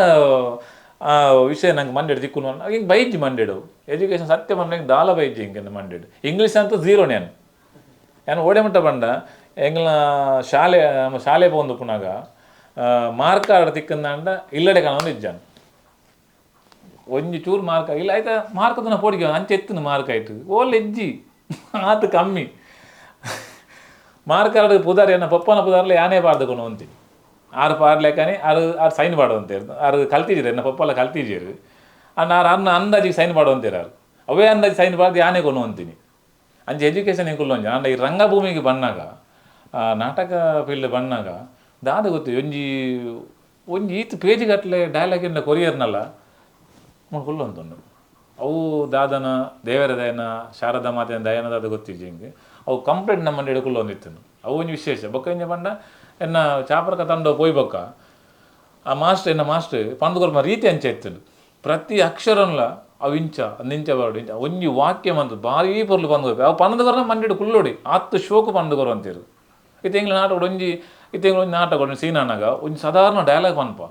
ವಿಷಯ ನಂಗೆ ಮಂಡೆಡ್ ದಿಕ್ಕುನು ಹಿಂಗೆ ಬೈಜ್ಜಿ ಮಂಡೆಡು ಎಜುಕೇಶನ್ ಸತ್ಯ ಪಂಡ ಹಿಂಗೆ ದಾಲ ಬೈಜ್ಜಿ ಹಿಂಗೆ ಮಂಡೆಡು ಇಂಗ್ಲೀಷ್ ಅಂತ ಝೀರೋ ನಾನು ಯಾನು ಓಡೆ ಮುಟ್ಟ ಪಂಡ ಎಂಗ್ಲ ಶಾಲೆ ನಮ್ಮ ಶಾಲೆ ಪೋಂದು ಪುನಾಗ ಮಾರ್ಕ್ ಕಾರ್ಡ್ ತಿಕ್ಕಂದಾಂಡ ಇಲ್ಲಡೆ ಕಾಣೊಂದು ಇಜ್ಜಾನು ಒಂಜಿ ಚೂರು ಮಾರ್ಕ್ ಇಲ್ಲ ಆಯ್ತಾ ಮಾರ್ಕ್ ತನ ಪೋಡಿಗೆ ಅಂಚೆ ಎತ್ತುನ ಮಾರ್ಕ್ ಆಯ್ತು ಓಲ್ ಎಜ್ಜಿ ಆತು ಕಮ್ಮಿ ಮಾರ್ಕ್ ಕಾರ್ಡ್ ಪುದಾರ್ ಏನ ಪಪ್ಪನ ಪುದಾರ್ಲೆ ಯಾನೇ ಪಾಡ್ದುಕೊಂಡು ಅಂತೀನಿ ಆರು ಪಾಡ್ಲೆಕ್ಕನೆ ಆರು ಆರು ಸೈನ್ ಪಾಡುವಂತೇರು ಆರು ಕಲ್ತಿದ್ದೀರಿ ಎನ್ನ ಪಪ್ಪಲ್ಲ ಕಲ್ತಿದ್ದೀರು ಅಂಡ್ ಆರು ಅನ್ನ ಅಂದಾಜಿಗೆ ಸೈನ್ ಪಾಡುವಂತೀರು ಆರು ಅವೇ ಅಂದಾಜಿ ಸೈನ್ ಪಾಡ್ದು ಯಾನೇ ಕೊನು ಅಂತೀನಿ ಅಂಚೆ ಎಜುಕೇಷನ್ ಎಂಕುಲು ಒಂಜಿ ಆಂಡ ಈ ರಂಗಭೂಮಿಗೆ ಬನ್ನಾಗ ನಾಟಕ ಫೀಲ್ಡ್ ಬನ್ನಾಗ ದಾದ ಗೊತ್ತು ಒಂಜಿ ಒಂಜಿ ಈತ್ ಪೇಜ್ ಗಟ್ಟಲೆ ಡೈಲಾಗ್ ಇಂದ ಕೊರಿಯರ್ನಲ್ಲ ಕುಲ್ಲು ಅಂತುಂಡು ಅವು ದಾದನ ದೇವರ ದಯನ ಶಾರದಾ ಮಾತೆನ ದಯನ ದಾದ ಗೊತ್ತಿಜ್ಜಿ ಹಿಂಗೆ ಅವು ಕಂಪ್ಲೀಟ್ ನಮ್ಮ ಮಂಡಿ ಕುಲ್ಲು ಒಂದಿತ್ತು ಅವು ಒಂಜಿ ವಿಶೇಷ. ಬೊಕ್ಕ ಇಂಜ ಪಂಡ ಎನ್ನ ಚಾಪರಕ ತಂಡ ಪೋಯ್ ಬೊಕ್ಕ ಆ ಮಾಸ್ಟರ್ ಎನ್ನ ಮಾಸ್ಟರ್ ಪಂದು ಕೊರ್ಪ ರೀತಿ ಅಂಚೆ ಇತ್ತು ಪ್ರತಿ ಅಕ್ಷರನ್ಲ ಅವು ಇಂಚ ನಿಂಚ ಬರೋಡು ಇಂಚ ಒಂಜಿ ವಾಕ್ಯ ಮಂತು ಭಾರೀ ಪೊರ್ಲು ಪಂದು ಕೊರ್ಪೆ ಅವು ಪಂದು ಕೊರ್ನ ಮಂಡಿಡು ಕುಲ್ಲೋಡಿ ಆತ್ತು ಶೋಕು ಪಂದು ಕೊರು ಅಂತೀರು. ಇತ್ತೆ ಎಂಗ್ಲ ನಾಟಕ ಒಂಜಿ ಇತ್ತೆ ಎಂಗ್ಲ ಒಂಜಿ ನಾಟಕ ಒಂಜಿ ಸೀನ್ ಅನ್ನಾಗ ಒಂಜಿ ಸಾಧಾರಣ ಡೈಲಾಗ್ ಪನ್ಪ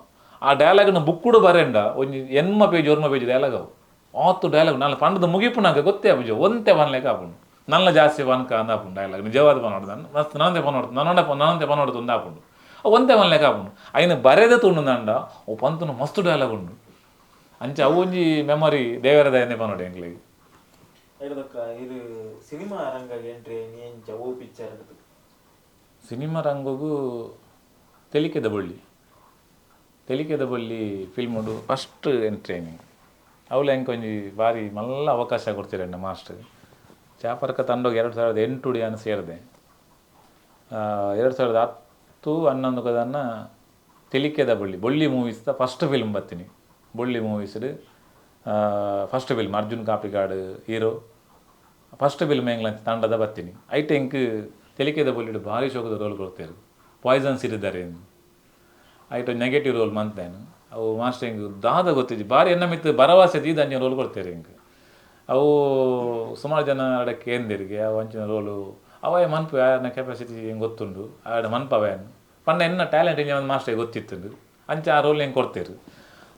ಆ ಡೈಲಾಗ್ನ ಬುಕ್ಕುಡು ಬರೆಂಡ ಒಂಜಿ ಎನ್ಮ ಪೇಜ್ ಒರ್ಮ ಪೇಜ್ ಡೈಲಾಗ್ ಅವು ಆತು ಡೈಲಾಗ್ ನಾನು ಪಂಡದ ಮುಗಿಪುನಾಗ ಗೊತ್ತೇ ಆಪುಜಿ ಒಂತೆ ಪನ್ಲೆಕ ಆಪುಂಡು ನಲ್ಲ ಜಾಸ್ತಿ ಪನ್ಕ ಅಂದಾಪುಂಡು ಡೈಲಾಗ್ ನಿಜವಾದ ಪನೋಡು ನಾನು ಮಸ್ತ್ ನನ್ನಂತೆ ಪನೋಡು ನನ್ನೊಂಡೆ ನನ್ನಂತೆ ಪನೋಡು ಉಂದಾಪುಂಡು ಒಂತೆ ಪನ್ಲೆಕ ಆಪುಂಡು ಐನ ಬರೆದ ತುಂಡುಂದಾಂಡ ಓ ಪಂತುನ ಮಸ್ತ್ ಡೈಲಾಗ್ ಉಂಡು ಅಂಚೆ ಅವು ಒಂಜಿ ಮೆಮೊರಿ ದೇವರ ದಯನೆ ಪನೋಡು ಎಂಕ್ಲೆಗ್. ಇದು ಸಿನಿಮಾ ರಂಗ ಎಂಟ್ರಿ ಎಂಚ ಓ ಪಿಕ್ಚರ್ ಸಿನಿಮಾ ರಂಗಗೂ ತೆಲಿಕೆದ ಬಳ್ಳಿ ತೆಲಿಕೆದ ಬಳ್ಳಿ ಫಿಲ್ಮ್ ಉಂಡು ಫಸ್ಟ್ ಎಂಟ್ರಿ ಅವಳು ಎಂಕ್ ಒಂಜಿ ಭಾರಿ ಮಲ್ಲ ಅವಕಾಶ ಕೊಡ್ತೀರಣ್ಣ ಮಾಸ್ಟರ್ ಚಾಪರ್ಕ ತಂಡೋಗಿ 2008 ಯಾನು ಸೇರಿದೆ 2010 11 ಕದನ್ನ ತೆಲಿಕೆದ ಬಳ್ಳಿ ಬೊಳ್ಳಿ ಮೂವೀಸ್ದ ಫಸ್ಟ್ ಫಿಲ್ಮ್ ಬರ್ತೀನಿ. Bolli ಮೂವೀಸ್ಡ್ first film Arjun Kapikad hero first film ಎಂಗ್ಲ ತಂಡದ ಬತ್ತೀನಿ ಐಟ್ ಎಂಕ್ ತೆಲಿಕೆದ ಬೊಳ್ಳಿಡ್ ಭಾರಿ ಶೋಕದ ರೋಲ್ ಕೊಡ್ತೇರು ಪಾಯ್ಸನ್ ಸಿರಿದ್ದಾರೆ ಐಟ್ ನೆಗೆಟಿವ್ ರೋಲ್ ಮಂತೇನು ಅವು ಮಾಸ್ಟರ್ ಎಂಕ್ ದಾದ ಗೊತ್ತಿಜ್ಜಿ ಭಾರಿ ಎನ್ನ ಮಿತ್ತು ಭರವಸೆ ದೀದ ಅಂಚಿನ ರೋಲ್ ಕೊಡ್ತೇರು ಎಂಕ್ ಅವು ಸುಮಾರು ಜನ ಅಡಕ್ಕೆ ಕೇಂದಿರಿಗೆ ಅವು ಅಂಚಿನ ರೋಲು ಅವೇ ಮನ್ಪು ಆಯನ ಕೆಪಾಸಿಟಿ ಎಂಕ್ ಗೊತ್ತುಂಡು ಆಡ ಮನ್ಪವೇನು ಪಂಡ ಎನ್ನ ಟ್ಯಾಲೆಂಟ್ ಇಂಜ ಒಂದು ಮಾಸ್ಟರ್ ಗೊತ್ತಿತ್ತು ಅಂಚ ಆ ರೋಲ್ ಎಂಕ್ ಕೊಡ್ತೇರು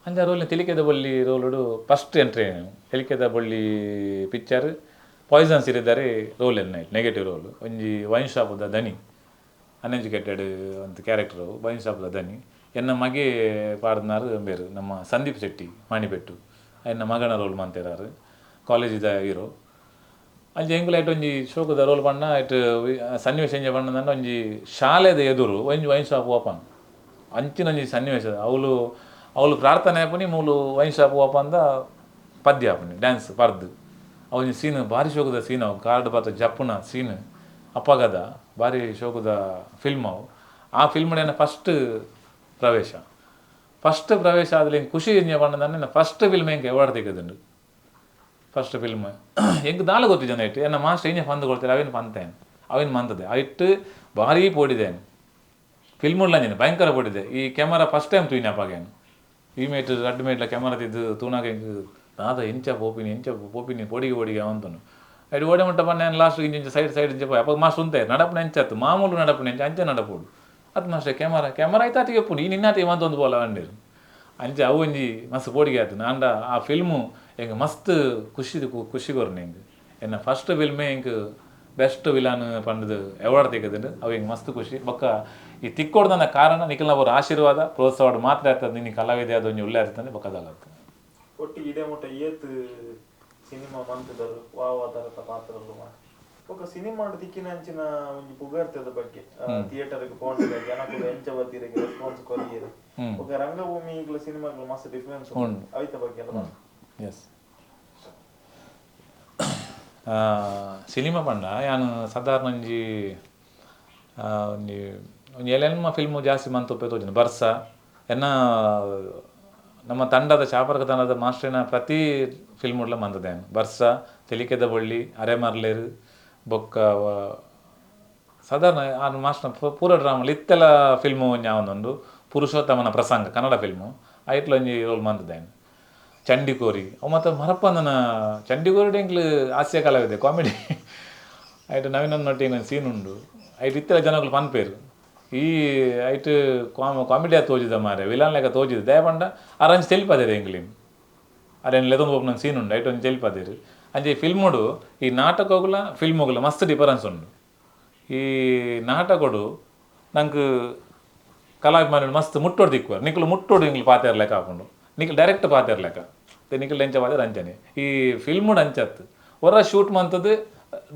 ಅಂಚ ಆ ರೋಲ್ ತೆಲಿಕೆದ ಬೊಳ್ಳಿ ರೋಲುಡು ಫಸ್ಟ್ ಎಂಟ್ರಿ ತೆಲಿಕೆದ ಬೊಳ್ಳಿ ಪಿಕ್ಚರ್ ಪಾಯ್ಸನ್ ಸಿರಿದ್ದಾರೆ ರೋಲ್ ಎನ್ನ ನೆಗೆಟಿವ್ ರೋಲ್ ಒಂಜಿ ವೈನ್ ಶಾಪದ ದನಿ ಅನ್ಎಜುಕೇಟೆಡ್ ಅಂತ ಕ್ಯಾರೆಕ್ಟರ್ ವೈನ್ ಶಾಪದ ದನಿ ಎನ್ನ ಮಗೆ ಪಾಡ್ದನಾರು ಬೇರು ನಮ್ಮ ಸಂದೀಪ್ ಶೆಟ್ಟಿ ಮಾಣಿಬೆಟ್ಟು ಎನ್ನ ಮಗನ ರೋಲ್ ಮಂತೇರಾರು ಕಾಲೇಜಿದ ಹೀರೋ ಅಂಚ ಎಂಕುಲು ಐಟ್ ಒಂಜಿ ಶೋಕದ ರೋಲ್ ಪಂಡ ಐಟ್ ಸನ್ನಿವೇಶ ಎಂಜ ಪಂಡ ಒಂಜಿ ಶಾಲೆದ ಎದುರು ಒಂಜಿ wine shop open ಅಂಚಿನ ಒಂಜಿ ಸನ್ನಿವೇಶ ಅವಳು ಅವಳು ಪ್ರಾರ್ಥನೆ ಆಪುನಿ ಮೂಲು wine shop open the ಪದ್ಯ ಆಪುನಿ ಡ್ಯಾನ್ಸ್ ಪರ್ದು ಒಂಜಿ ಸೀನ್ ಭಾರಿ ಶೋಕದ ಸೀನ್ ಅವು ಕಾರ್ಡ್ ಪಾತ್ರ ಜಪ್ಪುನ ಸೀನ್ ಅಪ್ಪಗದ ಭಾರಿ ಶೋಕದ ಫಿಲ್ಮ್ ಅವು ಆ ಫಿಲ್ಮ್ ಫಸ್ಟ್ ಪ್ರವೇಶ ಫಸ್ಟ್ ಪ್ರವೇಶ ಆದಲೆ ಖುಷಿ ಎಂಜ ಪಂಡ ಫಸ್ಟ್ ಫಿಲ್ಮ್ ಎಂಕ್ ಅವಾರ್ಡ್ ತಿಕ್ಕದುಂಡು ಫಸ್ಟ್ ಫಿಲ್ಮ್ ಎಂಕ್ ದಾಲ ಗೊತ್ತು ಜನ ಇಟ್ಟು ಎನ್ನ ಮಾಸ್ಟರ್ ಇಂಜ ಪಂದು ಕೊಡ್ತಾರೆ ಅವೇನು ಪಂತೇನು ಅವೇನು ಮಂತದೆ ಇಟ್ಟು ಭಾರಿ ಪೋಡಿದ್ದೇನೆ ಫಿಲ್ಮ್ ಉಳ್ಳಂಜನೆ ಭಯಂಕರ ಪೋಡಿದೆ ಈ camera first time ತೂಯಿನ ಅಪ್ಪಗೇನು ಈ ಮೇಟ್ ರಡ್ಡು ಮೇಟ್ಲ ಕ್ಯಾಮರಾ ತಿದ್ದು ತೂನಾಗ ಎಂಕ್ ದಾದ ಎಂಚ ಪೋಪಿನಿ ಎಂಚ ಪೋಪಿನಿ ಪೊಡಿಗೆ ಪೊಡಿಗೆ ಅವಂತನು ಐಡು ಓಡೆ ಮುಟ್ಟ ಪನ್ನೆ ಲಾಸ್ಟ್ ಇಂಚ ಸೈಡ್ ಸೈಡ್ ಇಂಚ ಪೋಯ್ ಅಪ್ಪ ಮಾಸ್ಟರ್ ಉಂತೆ ನಡಪುನ ಎಂಚತ್ತು ಮಾಮೂಲು ನಡಪುನ ಎಂಚ ಅಂಚೆ ನಡಪೋಡು ಅದು master camera camera ಆಯ್ತು ಆತಿಗೆ ಎಪ್ಪುನು ಈ ನಿನ್ನಾತಿ ಮಂತೊಂದು ಪೋಲ ಅಂಡೇರು ಅಂಚೆ ಅವು ಒಂಜಿ ಮಸ್ತ್ ಪೋಡಿಗೆ ಆಯ್ತು ನಾಂಡ ಆ ಫಿಲ್ಮು ಎಂಕ್ ಮಸ್ತ್ ಖುಷಿ ಖುಷಿ ಕೊರ್ನೆ ಎಂಕ್ ಎನ್ನ ಫಸ್ಟ್ ಫಿಲ್ಮೇ ಎಂಕ್ ಬೆಸ್ಟ್ ವಿಲಾನ್ ಪಂಡದು ಅವಾರ್ಡ್ ತಿಕ್ಕದುಂಡು ಅವು ಎಂಕ್ ಮಸ್ತ್ ಖುಷಿ ಬೊಕ್ಕ ಈ ತಿಕ್ಕೊಡ್ದನ ಕಾರಣ ನಿಖಲ್ನ ಅವರ ಆಶೀರ್ವಾದ ಪ್ರೋತ್ಸಾಹ ಮಾತ್ರ ಆಗ್ತದೆ ನಿನ್ನ ಕಲಾವಿದೆ ಅದು ಒಂಜಿ ಒಳ್ಳೆ ಆಗ್ತದೆ ಬೊಕ್ಕದಲ್ಲ ಒಟ್ಟಿಗೆ ಇದೇ ಮುಟ್ಟ ಏತ್ ಸಿನಿಮಾ ಮಂತದರು ವಾವ ತರತ ಪಾತ್ರಗಳು ಬೊಕ್ಕ ಸಿನಿಮಾ ತಿಕ್ಕಿನ ಅಂಚಿನ ಒಂಜಿ ಪುಗರ್ತದ ಬಗ್ಗೆ ಥಿಯೇಟರ್ ಗೆ ಪೋಂಡ ಜನಕುಲು ಎಂಚ ಬತ್ತೀರಿಗೆ ರೆಸ್ಪಾನ್ಸ್ ಕೊರಿಯರು ಬೊಕ್ಕ ರಂಗಭೂಮಿ ಈಗಲ ಸಿನಿಮಾಗಳು ಮಸ್ತ್ ಡಿಫರೆನ್ಸ್ ಅವಿತ ಬಗ್ಗೆ ಎಲ್ಲ ಎಸ್ ಸಿನಿಮಾ ಪಂಡ ಯಾನು ಸಾಧಾರಣ ಒಂಜಿ ಒಂಜಿ ಒಂಜಿ ಏಳೆನ್ಮ ಫಿಲ್ಮು ಜಾಸ್ತಿ ಮಂತೊಪ್ಪೆ ತೋಜಿನ ಬರ್ಸ ಎನ್ನ ನಮ್ಮ ತಂಡದ ಚಾಪರ್ಕ ತಂಡದ ಮಾಸ್ಟರಿನ ಪ್ರತಿ ಫಿಲ್ಮ್ ಉಡ್ಲ ಮಂತದೇನು ಬರ್ಸ ತೆಲಿಕೆದ ಬೊಳ್ಳಿ ಅರೆಮರ್ಲೇರು ಬೊಕ್ಕ ಸಾಧಾರಣ ಆ ಮಾಸ್ಟರ್ನ ಪೂರ ಡ್ರಾಮಲ್ ಇತ್ತೆಲ್ಲ ಫಿಲ್ಮು ಒಂಜಿ ಪುರುಷೋತ್ತಮನ ಪ್ರಸಂಗ ಕನ್ನಡ ಫಿಲ್ಮು ಐಟ್ಲ ಒಂಜಿ ರೋಲ್ ಮಂತದೇನು ಚಂಡಿಕೋರಿ ಅವು ಮತ್ತು ಮರಪ್ಪಂದನ ಚಂಡಿಕೋರಿ ಎಂಕ್ಲು ಹಾಸ್ಯ ಕಲಾವಿದೆ ಕಾಮಿಡಿ ಐಟ್ ನವೀನನ್ನೊಟ್ಟಿಗೆ ಒಂದು ಸೀನ್ ಉಂಡು ಐಟ್ ಇತ್ತೆಲ್ಲ ಜನಗಳು ಪನ್ಪೇರು ಈ ಐಟ್ ಕಾಮಿಡಿಯಾ ತೋಜಿದ ಮಾರೆ ವಿಲನ್ ಲೆಕ್ಕ ತೋಜಿದ ದಯಪಂಡ ಅರಂಜ್ ತೆಲಿಪದೇರು ಎಂಕ್ಲಿನ್ ಅರೇನು ಲೆದೊಂದು ಒಬ್ಬನ ಸೀನ್ ಉಂಡು ಐಟ್ ಒಂಜಿ ತೆಲಿಪದೇರು ಅಂಚೆ ಈ ಫಿಲ್ಮುಡು ಈ ನಾಟಕಗುಲ ಫಿಲ್ಮುಗುಲ ಮಸ್ತ್ ಡಿಫರೆನ್ಸ್ ಉಂಡು ಈ ನಾಟಕಡು ನಂಗೆ ಕಲಾಭಿಮಾನಿಗಳು ಮಸ್ತ್ ಮುಟ್ಟೋಡು ದಿಕ್ಕುವರು ನಿಕ್ಲು ಮುಟ್ಟೋಡು ಇಂಗ್ಲು ಪಾತೇರ್ ಲೆಕ್ಕ ಹಾಕೊಂಡು ನಿಕ್ಲು ಡೈರೆಕ್ಟ್ ಪಾತೇರ್ ಲೆಕ್ಕ ನಿಕ್ಲು ಎಂಚ ಪಾತೇರ್ ಅಂಚನೆ ಈ ಫಿಲ್ಮುಡು ಅಂಚತ್ತು ಹೊರ ಶೂಟ್ ಮಂತದ್ದು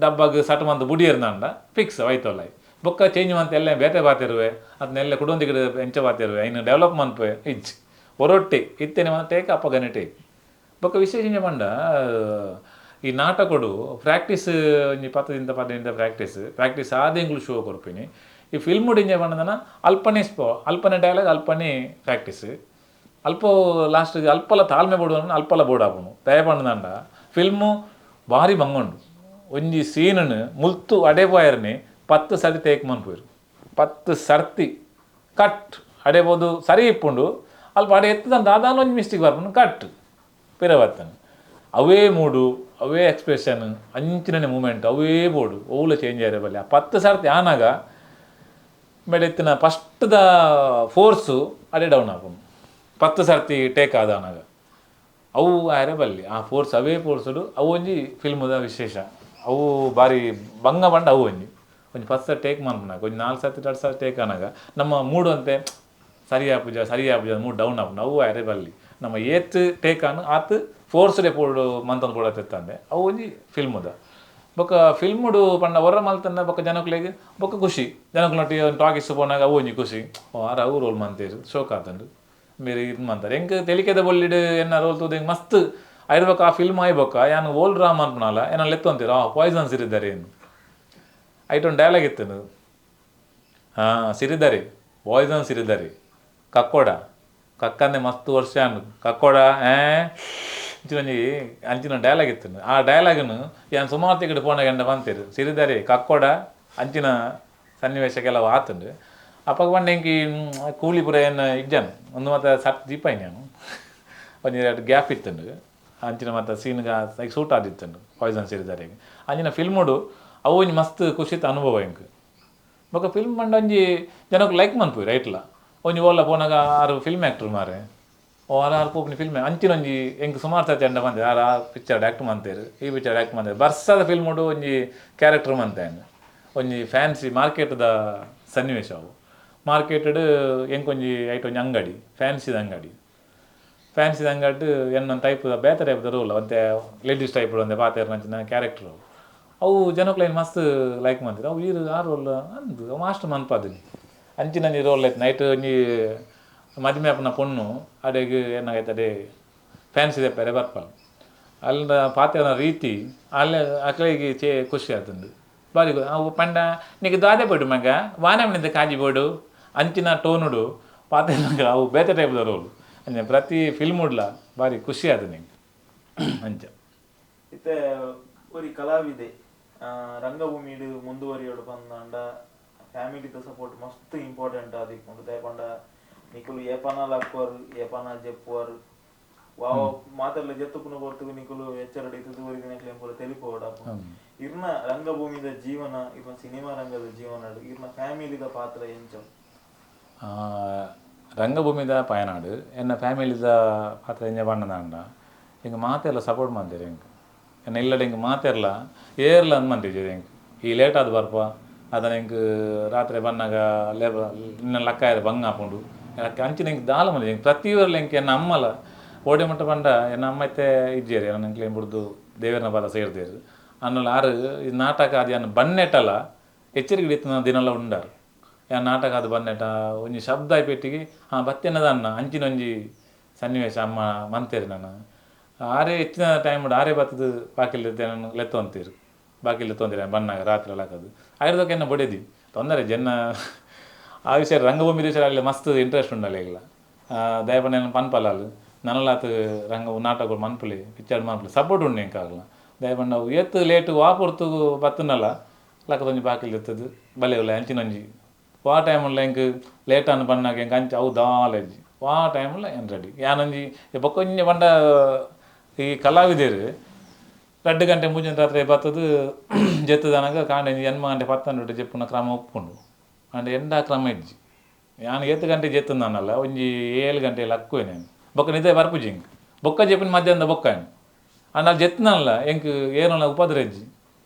ಡಬ್ಬಾಗ್ ಸಟ್ ಮಂತ್ ಬುಡಿಯರ್ನಾಂಡ ಫಿಕ್ಸ್ ಆಯ್ತಲ್ಲ ಬೊಕ್ಕ ಚೇಂಜ್ ಮಂತ್ ಎಲ್ಲ ಬೇತೆ ಪಾತಿರುವೆ ಅದನ್ನೆಲ್ಲ ಕುಡೊಂದಿಗೆ ಎಂಚ ಪಾತಿರುವೆ ಇನ್ನು ಡೆವಲಪ್ ಮನ್ಪೆ ಇಜ್ಜಿ ಒರೊಟ್ಟಿ ಇತ್ತೇನೆ ಮಂತ ಟೇಕ್ ಅಪ್ಪಗನೆ ಟೇಕ್ ಬೊಕ್ಕ ವಿಶೇಷ ಇಂಚ ಪಂಡ ಈ ನಾಟಕಡು ಪ್ರಾಕ್ಟೀಸ್ ಒಂಜಿ ಪತ್ತದಿಂದ ಪದಿನಿಂದ ಪ್ರಾಕ್ಟೀಸ್ ಪ್ರಾಕ್ಟೀಸ್ ಆದ ಎಂಗ್ಲು ಶೋ ಕೊರ್ಪಿನಿ ಈ ಫಿಲ್ಮ್ ಇಂಜ ಪಂಡದನ ಅಲ್ಪನೇ ಸ್ಪೋ ಅಲ್ಪನೆ ಡೈಲಾಗ್ ಅಲ್ಪನೆ ಪ್ರಾಕ್ಟೀಸ್ ಅಲ್ಪ ಲಾಸ್ಟ್ ಅಲ್ಪಲ ತಾಳ್ಮೆ ಬೋಡು ಅಲ್ಪಲ ಬೋರ್ಡ್ ಆಪುನು ದಯ ಪಂಡದಂಡ ಫಿಲ್ಮು ಭಾರಿ ಬಂಗುಂಡು ಒಂಜಿ ಸೀನನ್ನು ಮುಲ್ತು ಅಡೆ ಪೋಯರ್ನಿ 10 ಸರ್ತಿ ಟೇಕ್ ಮನ್ಪುವೆರ್ 10 ಸರ್ತಿ ಕಟ್ ಅಡೆಬೋದು ಸರಿ ಇಪ್ಪುಂಡು ಅಲ್ಪ ಅಡೆ ಎತ್ತದಂತ ದಾದಾನ ಒಂಜಿ ಮಿಸ್ಟೇಕ್ ಬರ್ಪುಂಡು ಕಟ್ ಪಿರ ಬರ್ತನೆ ಅವೇ ಮೂಡು ಅವೇ ಎಕ್ಸ್ಪ್ರೆಷನ್ ಅಂಚಿನ ಮೂಮೆಂಟ್ ಅವೇ ಬೋಡು ಓಲ ಚೇಂಜ್ ಆಯ್ರೆ ಬಲ್ಲಿ ಆ 10 ಸರ್ತಿ ಆನಾಗ ಮೇಡೆತ್ತಿನ ಫಸ್ಟ್ದ ಫೋರ್ಸು ಅಡೆ ಡೌನ್ ಆಪುಂಡು 10 ಸರ್ತಿ ಟೇಕ್ ಆದ ಆನಾಗ ಅವು ಆಯ್ರೆ ಬಲ್ಲಿ ಆ ಫೋರ್ಸ್ ಅವೇ ಫೋರ್ಸುಡು ಅವು ಒಂಜಿ ಫಿಲ್ಮುದ ವಿಶೇಷ ಅವು ಭಾರಿ ಬಂಗ ಬಂಡ ಅವು ಒಂಜಿ ಒಂಜಿ ಫಸ್ಟ್ ಸರ್ತಿ ಟೇಕ್ ಮನ್ಪುನಾಗ ಒಂಜಿ 4 ಸರ್ತಿ 2 ಸರ್ತಿ ಟೇಕ್ ಆನಾಗ ನಮ್ಮ ಮೂಡು ಅಂತೆ ಸರಿ ಆಪುಜ ಸರಿ ಆಪುಜ ಮೂಡ್ ಡೌನ್ ಆಪುಂಡು ಅವು ಆಯ್ರೆ ಬಲ್ಲಿ ನಮ್ಮ ಏತ್ ಟೇಕ್ ಆನು ಆತ್ ಫೋರ್ಸ್ಡೆ ಪೋಡು ಮಂತೊಂದು ಪೋಡತ್ತಿತ್ತಂದೆ ಅವು ಒಂಜಿ ಫಿಲ್ಮುದ ಬೊಕ್ಕ ಫಿಲ್ಮುಡು ಪಂಡ ಹೊರ ಮಲ್ತಂದ ಬೊಕ್ಕ ಜನಕ್ಲೆಗ್ ಬೊಕ್ಕ ಖುಷಿ ಜನಕ್ಲೊಟ್ಟಿಗೆ ಟಾಕೀಸ್ ಪೋನಾಗ ಅವು ಒಂಜಿ ಖುಷಿ ಆರ್ ಅವು ರೋಲ್ ಮಂತೇರು ಶೋಕ್ ಆತಂಡು ಬೇರೆ ಇದು ಮಂತಾರೆ ಎಂಕ್ ತೆಲಿಕೆದ ಬೊಳ್ಳಿಡ್ ಎನ್ನ ರೋಲ್ ತೂದು ಎಂಕ್ ಮಸ್ತ್ ಆಯ್ದ ಆ ಫಿಲ್ಮ್ ಆಯ್ಬೊಕ್ಕ ಯಾನ್ ಓಲ್ಡ್ ಡ್ರಾಮಾ ಅನ್ಪುನಲ್ಲ ಏನ ಲೆತ್ತೊಂತೀರ ಆ ಪಾಯ್ಸನ್ ಸಿರಿದ್ದಾರೆ ಏನು ಐಟ್ ಒಂದು ಡೈಲಾಗ್ ಇತ್ತು ಹಾಂ ಸಿರಿದ್ದಾರೆ ಪಾಯ್ಸನ್ ಸಿರಿದ್ದಾರೆ ಕಕ್ಕೋಡ ಕಕ್ಕಂದೆ ಮಸ್ತ್ ವರ್ಷ ಅಂಡು ಕಕ್ಕೋಡ ಅಂಚಿನ ಅಂಚಿನ ಡೈಲಾಗ್ ಇತ್ತು. ಆ ಡೈಲಾಗ್ನು ಯಾನ್ ಸುಮಾರು ತಿಗಡೆ ಪೋಣ ಗಂಡ ಬಂತೇರು ಸಿರಿದಾರಿ ಕಕ್ಕೋಡ ಅಂಚಿನ ಸನ್ನಿವೇಶ ಕೆಲವು ಆತುಂಡು. ಅಪ್ಪಗ ಪಂಡ ಎಂಕಿ ಕೂಲಿ ಪೂರ ಏನು ಇಜ್ಜಾನು ಒಂದು ಮಾತ ಸಟ್ ದೀಪಾಯಿನಿ ನಾನು ಒಂಜಿ ಎರಡು ಗ್ಯಾಪ್ ಇತ್ತುಂಡು ಅಂಚಿನ ಮಾತ ಸೀನ್ಗೆ ಐಕ್ ಸೂಟ್ ಆದಿತ್ತುಂಡು ಪಾಯ್ಸನ್ ಸಿರಿದಾರಿಗೆ. ಅಂಚಿನ ಫಿಲ್ಮುಡು ಅವು ಒಂಜಿ ಮಸ್ತ್ ಖುಷಿತ ಅನುಭವ ಎಂಕ್. ಬೊಕ ಫಿಲ್ಮ್ ಪಂಡ ಒಂಜಿ ಜನಕ್ಕೆ ಲೈಕ್ ಮನ್ಪುವೆ ರೈಟ್ಲ ಒಂಜಿ ಓಲ್ಲ ಪೋನಾಗ ಆರು ಫಿಲ್ಮ್ ಆ್ಯಕ್ಟ್ರ್ ಮಾರೆ ಓ ಆರು ಆರು ಪೋಪಿನ ಫಿಲ್ಮ್ ಅಂಚಿನ ಒಂಜಿ ಎಂಕ್ ಸುಮಾರು ಸರ್ತಿ ಅಂಡ ಬಂದೆ ಆರು ಆ ಪಿಕ್ಚರ್ ಆ್ಯಕ್ಟ್ ಮಂತೇರು ಈ ಪಿಕ್ಚರ್ ಆ್ಯಕ್ಟ್ ಮಂತೇರು ಬರ್ಸದ ಫಿಲ್ಮುಡು ಒಂಜಿ ಕ್ಯಾರೆಕ್ಟರ್ ಮಂತೇನು ಒಂಜಿ ಫ್ಯಾನ್ಸಿ ಮಾರ್ಕೆಟ್ದ ಸನ್ನಿವೇಶ ಅವು ಮಾರ್ಕೆಟೆಡ್ ಎಂಕೊಂಜಿ ಐಟ್ ಒಂಜಿ ಅಂಗಡಿ ಫ್ಯಾನ್ಸಿದ ಅಂಗಡಿ ಫ್ಯಾನ್ಸಿದ ಅಂಗಡಿ ಎನ್ನೊಂದು ಟೈಪ್ ಬೇತೆ ಟೈಪ್ದ ರೋಲ್ ಒಂತೆ ಲೇಡೀಸ್ ಟೈಪ್ ಒಂತೆ ಪಾತೆರ್ ಅಂಚಿನ ಕ್ಯಾರೆಕ್ಟರ್ ಅವು ಅವು ಜನಕ್ಲೈನ್ ಮಸ್ತ್ ಲೈಕ್ ಮಂತಿರು ಅವು ಈರು ಆ ರೋಲ್ ಅಂದು ಮಾಸ್ಟರ್ ಮನ್ಪಾದಿನಿ ಅಂಚಿನ ಒಂಜಿ ರೋಲ್ ಆಯ್ತು. ನೈಟ್ ಒಂಜಿ ಮದಿಮೆ ಆಪುನ ಪೊಣ್ಣು ಅಡೆಗ್ ಏನಾಗೈತೆ ಅದೇ ಫ್ಯಾನ್ಸಿ ದೆಪ್ಪರೆ ಬರ್ಪಲ್ ಅಲ್ಲಿಂದ ಪಾತೆರ್ನ ರೀತಿ ಅಲ್ಲೇ ಅಕ್ಲೆಗೆ ಚೇ ಖುಷಿ ಆತುಂಡು ಬಾರಿ. ಅವು ಪಂಡ ನಿಕ್ ದಾದೆ ಬೋಡು ಮಗ ವಾನಮನಿಂದ ಕಾಜಿ ಬೋಡು ಅಂಚಿನ ಟೋನುಡು ಪಾತೆರ್ನಗ ಅವು ಬೇತೆ ಟೈಪ್ದ ರೋಲ್ ಅಂಚ ಪ್ರತಿ ಫಿಲ್ಮ್ ಉಡ್ಲ ಬಾರಿ ಖುಷಿ ಆತು ನಿಂಗೆ ಅಂಚ. ಇತ್ತೆ ಒರಿ ಕಲಾವಿದೆ ರಂಗಭೂಮಿಡ್ ಮುಂದುವರಿಯೋಡು ಪಂದಾಂಡ ಫ್ಯಾಮಿಲಿದ ಸಪೋರ್ಟ್ ಮಸ್ತ್ ಇಂಪಾರ್ಟೆಂಟ್ ಆದಿಪ್ಪುಂಡು. ದಾಯೆ ನಿಕುಲು ಏಪನ ಲಕ್ಕುವರು ಏಪನ ಜೆಪ್ಪುವರು ವಾವ ಮಾತೆಲ್ಲ ಜೆತ್ತುಪುನ ಪೊರ್ತುಗು ನಿಕುಲು ಎಚ್ಚರಡು ಇತ್ತುದು ಒರಿದಿನಕ್ಲೆ ಪೂರ ತೆಲಿಪೋಡಾಪುಂಡು. ಇರ್ನ ರಂಗಭೂಮಿದ ಜೀವನ ಇರ್ನ ಸಿನಿಮಾ ರಂಗದ ಜೀವನ ಇರ್ನ ಫ್ಯಾಮಿಲಿದ ಪಾತ್ರ ಎಂಚ? ರಂಗಭೂಮಿದ ಪಯನಾಡು ಎನ್ನ ಫ್ಯಾಮಿಲಿದ ಪಾತ್ರ ಎಂಜ ಬಣ್ಣದಾಂಡ ಎಂಕ್ ಮಾತೆರ್ಲ ಸಪೋರ್ಟ್ ಮಂತೇರು ಎಂಕ್ ಎನ್ನ ಇಲ್ಲಡೆ ಎಂಕ್ ಮಾತೆರ್ಲ ಏರ್ಲ ಅಂದ್ ಮಂತಿಜ್ಜೆರ್ ಎಂಕ್ ಈ ಲೇಟ್ ಆದ್ ಬರ್ಪ ಅದನ್ನ ಎಂಕ್ ರಾತ್ರಿ ಬನ್ನಾಗ ಲೇಬ ಇನ್ನ ಲಕ್ಕಾಯೆರೆ ಬಂಗ ಆಪುಂಡು ಅಂಚಿನ ಎಂಕ್ ದಾಲ ಮಂದಿ ಎಂಕ್ ಪ್ರತಿ ವರ್ಲ ಎಂಕ್ ಎನ್ನ ಅಮ್ಮಲ ಓಡೆ ಮುಟ್ಟ ಪಂಡ ಎನ್ನ ಅಮ್ಮ ಇತ್ತೆ ಇಜ್ಜೆರ್ ಎನ್ನ ಎಂಕ್ಲೆನ್ ಬುಡ್ದು ದೇವೆರ್ನ ಪಾದ ಸೇರ್ದೆರ್ ಅನ್ನಲ ಆರು ಈ ನಾಟಕ ಆದ್ ಯಾನ್ ಬನ್ನೆಟಲ ಎಚ್ಚರಿಕೆ ಇತ್ತಿನ ದಿನಲ ಉಂಡಾರು ಯಾನ್ ನಾಟಕ ಆದ್ ಬನ್ನೆಟ ಒಂಜಿ ಶಬ್ದ ಆಯ್ಪೆಟ್ಟಿಗೆ ಹಾಂ ಬತ್ತೆನದ ಅನ್ನ ಅಂಚಿನ ಒಂಜಿ ಸನ್ನಿವೇಶ ಅಮ್ಮ ಮಂತೇರು ನನ ಆರೇ ಹೆಚ್ಚಿನ ಟೈಮ್ ಆರೇ ಬತ್ತದು ಬಾಕಿಲ್ ಲೆತ್ತೊಂತೀರು ಬಾಕಿಲ್ ಲೆತ್ತೊಂತೀರ ಬನ್ನಾಗ ರಾತ್ರಿ ಎಲ್ಲ ಹಾಕೋದು ಆಯ್ರದಕ್ಕೆ ಎನ್ನ ಬೊಡೆದಿ ತೊಂದರೆ ಜನ ಆ ವಿಷಯ ರಂಗಭೂಮಿ ವಿಷಯ ಆಗಲಿ ಮಸ್ತ್ ಇಂಟ್ರೆಸ್ಟ್ ಉಂಡಲ್ಲ ಇಲ್ಲ ದಯಪಂಡ ಪನ್ಪಲಾಲು ನನಲಾತ್ ರಂಗ ನಾಟಕಗಳು ಮನ್ಪುಲೆ ಪಿಕ್ಚರ್ ಮನ್ಪುಲೆ ಸಪೋರ್ಟ್ ಉಂಡು ಎಂಕಾಗಲ ದಯಪಂಡ ಏತ್ ಲೇಟ್ ವಾ ಪೊರ್ತು ಬತ್ತುನಲ್ಲ ಲಕ್ಕದೊಂಜಿ ಬಾಕಿಲ್ ಎತ್ತದು ಬಲೆ ಉಲ್ಲ ಅಂಚಿನೊಂಜಿ ವಾ ಟೈಮುಲ್ಲ ಎಂಕ್ ಲೇಟ್ ಅನ್ನು ಬನ್ನಾಗ ಎಂಕ್ ಅಂಚ ಅವು ದಾಲ ಇಜ್ಜಿ ವಾ ಟೈಮುಲ್ಲ ಏನ್ ರೆಡಿ ಯಾನೊಂಜಿ ಬೊಕ್ಕೊಂಜಿ ಪಂಡ ಈ ಕಲಾವಿದೆರ್ 2 ಗಂಟೆ ಮೂಜಿ ರಾತ್ರಿ ಬತ್ತದು ಜೆತ್ತದನಗ ಕಾಂಡೆ 8 ಗಂಟೆ 10 ಜೆಪ್ಪುನ ಕ್ರಮ ಉಪ್ಪುಂಡು ಅಂಡ ಎಂಡ ಕ್ರಮ ಇಜ್ಜಿ ಯಾನ್ 8 ಗಂಟೆ ಜೆತ್ತುಂದಾನಲ್ಲ ಒಂಜಿ 7 ಗಂಟೆ ಲಕ್ಕುವೆ ನಾನು ಬೊಕ್ಕ ನಿದ್ದೆ ಬರ್ಪುಜಿ ಎಂಕ್ ಬೊಕ್ಕ ಜೆಪ್ಪಿನ ಮಧ್ಯಾಹ್ನದ ಬೊಕ್ಕ ಅಂಡ ಅಲ್ಲಿ ಜೆತ್ತನಲ್ಲ ಎಂಕ್ ಏರ್ನಲ್ಲ ಉಪದ್ರ ಇಜ್ಜಿ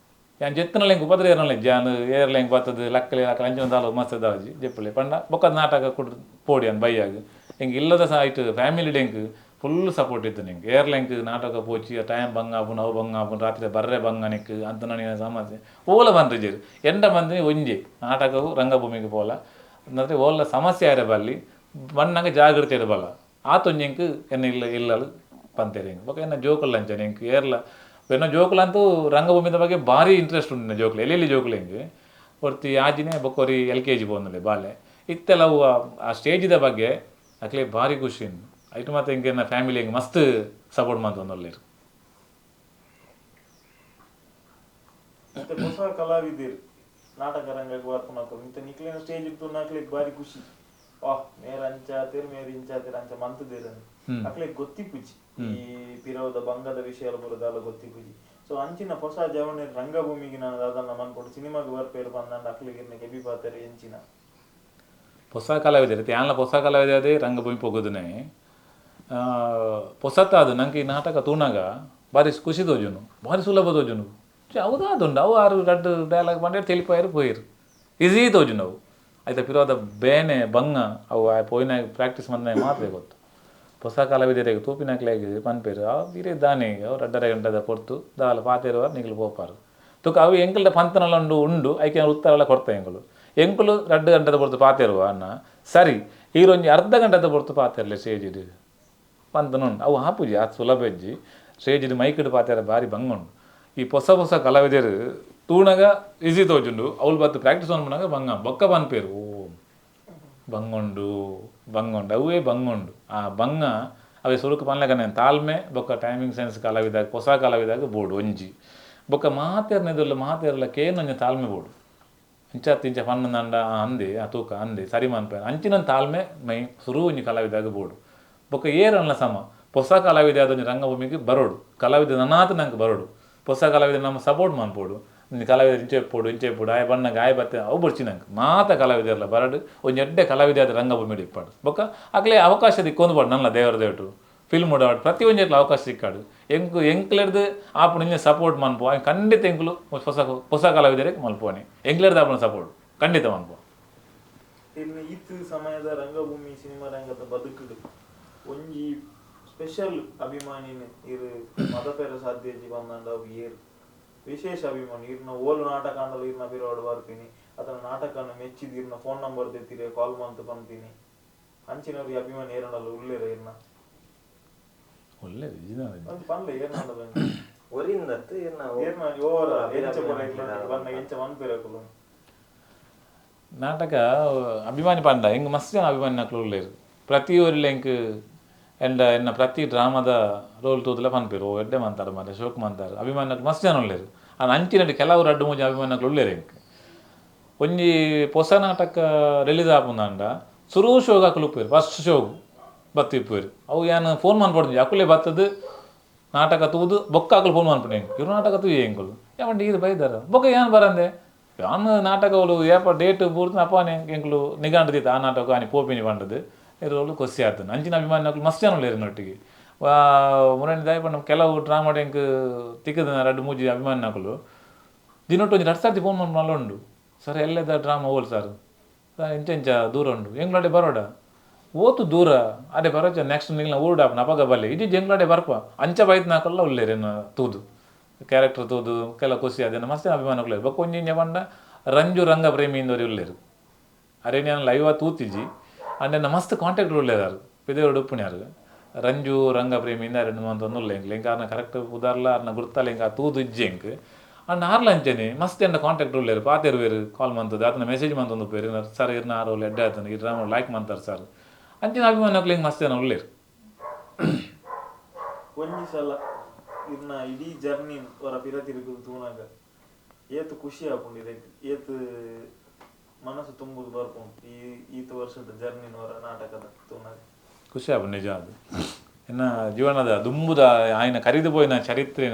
ಯಾನ್ ಜೆತ್ತನಲ್ಲ ಎಂಕ್ ಉಪದ್ರ ಏರ್ನಲ್ಲ ಇಜ್ಜಿ ಯಾನ್ ಏರ್ಲ ಎಂಕ್ ಬತ್ತದು ಲಕ್ಕಲೆ ಲಕ್ಕಲೆ ಅಂಚಿನ ದಾಲ ಮಸ್ತ್ ದಾಜಿ ಜೆಪ್ಪುಲೆ ಪಂಡ ಬೊಕ್ಕ ನಾಟಕ ಕುಡ್ ಪೋಡಿ ಅನ್ ಬೈಯಾಗ ಎಂಕ್ ಇಲ್ಲದ ಸಹ ಐಟ್ ಫ್ಯಾಮಿಲಿ ಎಂಕ್ ಫುಲ್ ಸಪೋರ್ಟ್ ಇತ್ತು ನಿಂಗೆ ಏರ್ಲ ಎಂಕ್ ನಾಟಕ ಪೋಚಿ ಟೈಮ್ ಬಂಗ ಆಪುಂಡು ಅವು ಬಂಗ ಆಪುಂಡು ರಾತ್ರಿ ಬರ್ರೆ ಬಂಗ ನಿಕ್ ಅಂತ ನನಗೆ ಸಮಸ್ಯೆ ಓಲ ಬಂದ್ರಿಜೆರ್ ಎಂಡ ಬಂದು ಒಂಜಿ ನಾಟಕವು ರಂಗಭೂಮಿಗೆ ಪೋಲ ಅಂದರೆ ಓಲ ಸಮಸ್ಯೆ ಆರೆ ಬಲ್ಲಿ ಬಣ್ಣಂಗೆ ಜಾಗೃತಿ ಇರಬಲ್ಲ ಆತೊಂಜಿ ಎಂಕ್ ಎನ್ನ ಇಲ್ಲ ಇಲ್ಲಲು ಪಂತೇರು ಎಂಕ್ ಬೊಕ ಎನ್ನ ಜೋಕುಲು ಅಂಚನೆ ಎಂಕ್ ಏರ್ಲ ಎನ್ನ ಜೋಕುಲಂತೂ ರಂಗಭೂಮಿದ ಬಗ್ಗೆ ಭಾರಿ ಇಂಟ್ರೆಸ್ಟ್ ಉಂಡು ಜೋಕುಲು ಎಲ್ಲೆಲ್ಲಿ ಜೋಕುಲು ಎಂಕ್ ಒರ್ತಿ ಆಜಿನೇ ಬೊಕ್ಕ ಒರಿ LKG ಪೋಂದುಲ್ಲೆ ಬಾಲೆ ಇತ್ತೆಲ್ಲ ಅವು ಆ ಸ್ಟೇಜಿದ ಬಗ್ಗೆ ಅಕ್ಲೆ ಭಾರಿ ಖುಷಿ ಉಂಡು ಐಟ್ ಮಾತ ಎಂಕ್ ಎನ್ನ ಫ್ಯಾಮಿಲಿ ಎಂಕ್ ಮಸ್ತ್ ಸಪೋರ್ಟ್ ಮಂತೊಂದುಲ್ಲೆರ್. ಇತ್ತೆ ಹೊಸ ಕಲಾವಿದೆರ್ ನಾಟಕ ರಂಗಗ್ ಬರ್ಪುನಕುಲು ಇತ್ತೆ ನಿಕ್ಲೆನ ಸ್ಟೇಜ್ ತೂನಕ್ಲೆಗ್ ಬಾರಿ ಖುಷಿ ವಾಹ್ ಮೇರ್ ಅಂಚ ಆತೆರ್ ಮೇರ್ ಇಂಚ ಆತೆರ್ ಅಂಚ ಮಂತುದೆರ್ ಅಕ್ಲೆಗ್ ಗೊತ್ತಿಪ್ಪುಜಿ ಈ ಪಿರವುದ ಬಂಗದ ವಿಷಯ ಪೂರ ದಾಲ ಗೊತ್ತಿಪ್ಪುಜಿ. ಸೊ ಅಂಚಿನ ಹೊಸ ಜವನೆರ್ ರಂಗಭೂಮಿಗೆ ನಾನು ದಾದನ್ನ ಮನ್ಪೊಡು ಸಿನಿಮಾಗ್ ಬರ್ಪೇರ್ ಪಂದಾಂಡ ಅಕ್ಲೆಗ್ ಇರ್ನ ಕೆಬಿ ಪಾತೆರ್ ಎಂಚಿನ ಹೊಸ ಕಲಾವಿದೆರ್ ಯಾನ್ಲ ಹೊಸ ಕಲಾವಿದೆ ರಂಗಭೂಮಿ ಪೊಗುದುನೆ ಪೊಸತ್ತಾದ ನಂಗೆ ಈ ನಾಟಕ ತೂನಾಗ ಭಾರಿ ಖುಷಿ ತೋಜುನು ಭಾರಿ ಸುಲಭ ತೋಜುನು ಅವುದಾದುಂಡು ಅವು ಆರು ರಡ್ಡು ಡೈಲಾಗ್ ಬಂಡೆ ತಿಳಿಪಾಯರು ಪೋಯಿರು ಈಸಿ ತೋಜುನು ಅವು ಐತ ಪಿರೋದ ಬೇನೆ ಬಂಗ ಅವು ಪೋಯಿನ ಪ್ರಾಕ್ಟೀಸ್ ಮಂದ ಮಾತ್ರ ಗೊತ್ತು. ಹೊಸ ಕಲಾವಿದರಿಗೆ ತೂಪಿನಕ್ಲೆಗ್ ಪನ್ಪೆರ್ ಅವು ಇರೆ ದಾನೆ ಅವು ರಡ್ಡರೆ ಗಂಟೆದ ಪೊರ್ತು ದಾಲ ಪಾತೆರುವ ನಿಕುಲು ಪೋಪಾರು ತುಕ ಅವು ಎಂಕಲ್ಡ ಪಂತನಲ ಉಂಡು ಉಂಡು ಐಕೆ ಉತ್ತರಲ ಕೊರ್ತ ಎಂಕುಲು ಎಂಕುಲು 2 ಗಂಟೆದ ಪೊರ್ತು ಪಾತೆರುವ ಅನ್ನ ಸರಿ ಈರೊಂಜಿ ಅರ್ಧ ಗಂಟೆದ ಪೊರ್ತು ಪಾತೆರ್ಲೆ ಸ್ಟೇಜಿಡ್ ಪಂತನ ಉಂಡು ಅವು ಆಪುಜಿ ಆತ್ ಸುಲಭ ಇಜ್ಜಿ ಸ್ಟೇಜಿಡ್ ಮೈಕ್ಡ್ ಪಾತೆರ ಭಾರಿ ಬಂಗ ಉಂಡು. ಈ ಹೊಸ ಹೊಸ ಕಲಾವಿದರು ತೂನಗ ಈಸಿ ತೋಜುಂಡು ಅವ್ಲು ಬತ್ತು ಪ್ರಾಕ್ಟೀಸ್ ಮನ್ಪುನಗ ಬಂಗ ಬೊಕ್ಕ ಪನ್ಪೆರ್ ಓ ಬಂಗುಂಡು ಬಂಗ ಉಂಡು, ಅವೇ ಬಂಗ ಉಂಡು. ಆ ಬಂಗ ಅವೇ ಸುರುಕು ಪನ್ಲೆಕನೆ ತಾಳ್ಮೆ ಬೊಕ್ಕ ಟೈಮಿಂಗ್ ಸೆನ್ಸ್ ಕಲಾವಿದಾಗ ಹೊಸ ಕಲಾವಿದಾಗ ಬೋಡು ಒಂಜಿ ಬೊಕ್ಕ ಮಾತೆರ್ನೆದುಲ್ಲ ಮಾತೆರ್ಲ ಕೇನೊಂಜಿ ತಾಳ್ಮೆ ಬೋಡು. ಇಂಚಾತ್ ಇಂಚ ಪನ್ನಂಡ ಅಂದೆ ಆ ತೂಕ ಅಂದೆ ಸರಿ ಮನ್ಪೆ ಅಂಚಿನ ತಾಳ್ಮೆ ಮೈ ಸುರು ಒಂಜಿ ಕಲಾವಿದಾಗ ಬೋಡು. ಬೊಕ್ಕ ಏರನ್ಲ ಸಮ ಹೊಸ ಕಲಾವಿದ ಒಂಜಿ ರಂಗಭೂಮಿಗೆ ಬರೋಡು, ಕಲಾವಿದ ನನಾತ್ ನಂಗೆ ಬರೋಡು, ಹೊಸ ಕಲಾವಿದ ನಮ್ಮ ಸಪೋರ್ಟ್ ಮನ್ಪೋಡು, ಒಂಜಿ ಕಲಾವಿದ ಇಂಚೆ ಪೋಡು ಇಂಚೆ ಪೋಡು ಆಯ ಬಣ್ಣಗೆ ಆಯ ಬತ್ತೆ ಅವು ಬೊಡ್ಚಿ ನಂಗೆ ಮಾತ ಕಲಾವಿದರ್ಲ ಬರಡು ಒಂಜಿ ಎಡ್ಡೆ ಕಲಾವಿದ ಆದ ರಂಗಭೂಮಿ ಇಪ್ಪಾಡು. ಬೊಕ್ಕ ಅಕ್ಲೆ ಅವಕಾಶ ದಿಕ್ಕೊಂದು ಪಾಡು ನನ್ನ ದೇವರ ದೇವಟು ಫಿಲ್ಮ್ ಉಡಾಡು ಪ್ರತಿ ಒಂಜೆಟ್ಲ ಅವಕಾಶ ಸಿಕ್ಕಾಡು. ಎಂಕು ಎಂಕ್ಲೆಡ್ದು ಆಪುಣ ಇಂಜೆ ಸಪೋರ್ಟ್ ಮನ್ಪು ಖಂಡಿತ ಎಂಕ್ಲು ಹೊಸ ಹೊಸ ಕಲಾವಿದರಿಗೆ ಮಲ್ಪುವನಿ ಎಂಕ್ಲೆಡ್ದು ಆಪುನ ಸಪೋರ್ಟ್ ಖಂಡಿತ ಮನ್ಪು. ಇನ್ನು ಈತ್ ಸಮಯದ ರಂಗಭೂಮಿ ಸಿನಿಮಾ ರಂಗದ ಬದುಕುಡು ಒಂಜಿ ಸ್ಪೆಷಲ್ ಅಭಿಮಾನಿನ ಇರು ಮದಪೇರ ಸಾಧ್ಯ ಬಂದಂಡ ಅವು ಏರು ವಿಶೇಷ ಅಭಿಮಾನಿ ಇರ್ನ ಓಲು ನಾಟಕ ಅಂಡಲು ಇರ್ನ ಬಿರೋಡು ಬರ್ತೀನಿ ಅದನ್ನ ನಾಟಕನ ಮೆಚ್ಚಿದ ಇರ್ನ ಫೋನ್ ನಂಬರ್ ತೆತ್ತೀರಿ ಕಾಲ್ ಮಂತ್ ಬಂತೀನಿ ಅಂಚಿನವ್ರಿಗೆ ಅಭಿಮಾನಿ ಏರನಲ್ಲ ಉಳ್ಳೇರ ಇರ್ನ ಒಳ್ಳೆ ಪನ್ಲೆ ಏರ್ನಲ್ಲ ಒರಿಂದತ್ತು ಏರ್ನ ಏರ್ನ ಓವರ ಎಂಚ ಬನ್ನ ಎಂಚ ಮನ್ಪೇರಕುಲು ನಾಟಕ ಅಭಿಮಾನಿ ಪಂಡ ಎಂಗ್ ಮಸ್ತ್ ಜನ ಅಭಿಮಾನಿ ನಕಲು ಉಳ್ಳೇರು ಪ್ರತಿ ಊರಿಲ್ಲ ಎಂಕ್ ಎಂಡ ಎನ್ನ ಪ್ರತಿ ಡ್ರಾಮಾದ ರೋಲ್ ತೂದಲ ಪನ್ಪೇರು ಓ ಎಡ್ಡೆ ಮಂತಾರ ಮಾರೆ ಶೋಕ್ ಮಂತಾರ ಅಭಿಮಾನಿ ಮಸ್ತ್ ಜನ ಉಳ್ಳೇರು. ಆ ಅಂಚಿನಟ್ಟು ಕೆಲವು ರಡ್ಡು ಮೂಜಿ ಅಭಿಮಾನಿಗಳು ಉಳ್ಳೇರು ಎಂಕ್. ಒಂಜಿ ಪೊಸ ನಾಟಕ ರಿಲೀಸ್ ಆಪುಂದಾಂಡ ಸುರು ಶೋಗ್ ಅಕುಲು ಉಪ್ಪೇರು ಫಸ್ಟ್ ಶೋಗ್ ಬತ್ತಿ ಇಪ್ಪೇರು ಅವು ಯಾನ್ ಫೋನ್ ಮನ್ಪೊಡ್ದು ಅಕುಲೇ ಬತ್ತದು ನಾಟಕ ತೂದು ಬೊಕ್ಕ ಅಕುಲು ಫೋನ್ ಮನ್ಪುಂಡು ಎಂಕ್ ಇವ್ರು ನಾಟಕ ತೂಯೆ ಎಂಕುಲು ಯಾವಂಡ ಈರು ಬೈದಾರ ಬೊಕ್ಕ ಯಾನ್ ಬರಂದೆ ಯಾನ್ ನಾಟಕಗಳು ಏಪ ಡೇಟ್ ಪೂರ್ತಿ ಅಪ್ಪನೆ ಎಂಕುಲು ನಿಗಾಂಡ ದೀತ ಆ ನಾಟಕ ಆನಿ ಪೋಪಿನಿ ಪಂಡದು ಇರೋಳು ಕೊಸಿ ಆತನ ಅಂಚಿನ ಅಭಿಮಾನಿ ಮಸ್ತ್ ಜನ ಉಳ್ಳೇರು ನೊಟ್ಟಿಗೆ ಮುರಣಿ ದಾಯ ಕೆಲವು ಡ್ರಾಮಾ ಎಂಕ್ ತಿಕ್ಕದ ರಡ್ಡು ಮೂಜಿ ಅಭಿಮಾನಿ ದಿನೊಟ್ಟು ಒಂಜಿ ರಡ್ಡು ಸರ್ತಿ ಫೋನ್ ಮನ್ಪುನಲ್ಲ ಉಂಡು ಸರ್ ಎಲ್ಲದ ಡ್ರಾಮಾ ಓಲ್ ಸರ್ ಇಂಚ ಇಂಚ ದೂರ ಉಂಡು ಎಂಗ್ಲಾಡೆ ಬರೋಡ ಓತು ದೂರ ಅದೇ ಬರೋಚ ನೆಕ್ಸ್ಟ್ ನಿಂಗ್ಲ ಊರುಡು ಆಪುನ ಅಪಗ ಬಲ್ಲೆ ಇಡೀ ಜಂಗ್ಲಾಡೆ ಬರ್ಪ ಅಂಚ ಬೈತ್ನಾಕಲ್ಲ ಉಳ್ಳೇರು ತೂದು ಕ್ಯಾರೆಕ್ಟರ್ ತೂದು ಕೆಲ ಖುಷಿ ಅದೇನ ಮಸ್ತ್ ಅಭಿಮಾನಿಗಳು ಬೊಕ್ಕ ಒಂಜಿ ಇಂಚ ಪಂಡ ರಂಜು ರಂಗ ಪ್ರೇಮಿ ಇಂದೋರಿ ಉಳ್ಳೇರು ಅರೆ ನಾನು ಲೈವ್ ತೂತಿಜಿ ಅಂಡ್ ಮಸ್ತ್ ಕಾಂಟ್ಯಾಕ್ಟ್ ಉಳ್ಳೇದಾರು ಪಿದೇವರು ಉಪ್ಪುನ್ಯಾರು ರಂಜು ರಂಗ ಪ್ರೇಮಿಯಿಂದ ಎರಡು ಮಂತ್ ಉಳ್ಳೆ ಎಂಕ್ ಎಂಕ್ ಆರ್ನ ಕರೆಕ್ಟ್ ಉದಾರ್ಲ ಆರ್ನ ಗುರ್ತಲ ಎಂಕ್ ಆ ತೂದು ಇಜ್ಜಿ ಎಂಕ್ ಅಂಡ್ ಆರ್ಲ ಅಂಚನೆ ಮಸ್ತ್ ಎಂಡ ಕಾಂಟ್ಯಾಕ್ಟ್ ಉಳ್ಳೇರು ಪಾತೆರು ಬೇರು ಕಾಲ್ ಮಂತದ್ದು ಆತನ ಮೆಸೇಜ್ ಮಂತೊಂದು ಪೇರು ಸರ್ ಇರ್ನ ಆರು ಎಡ್ಡೆ ಆತನ ಈ ಡ್ರಾಮಾ ಲೈಕ್ ಮಂತಾರೆ ಸರ್ ಅಂಚಿನ ಅಭಿಮಾನಿಗಳು ಹಿಂಗೆ ಮಸ್ತ್ ಜನ ಉಳ್ಳೇರು. ಒಂಜಿ ಸಲ ಇರ್ನ ಇಡೀ ಜರ್ನಿ ಹೊರ ಪಿರ ತಿರುಗುದು ತೂನಾಗ ಏತು ಖುಷಿ ಆಪುಂಡು ಇರೆಗ್ ಏತು ಮನಸ್ಸು ತುಂಬುದು ಬರ್ಪುಂಡು ಈ ಈತ ವರ್ಷದ ಜರ್ನಿನ ಹೊರ ನಾಟಕದ ತೂನಾಗ ಖುಷಿ ಆಪುಂಡು ನಿಜ ಅದು ಎನ್ನ ಜೀವನದ ದುಂಬುದ ಆಯ್ನ ಕರಿದು ಪೋಯಿನ ಚರಿತ್ರೆ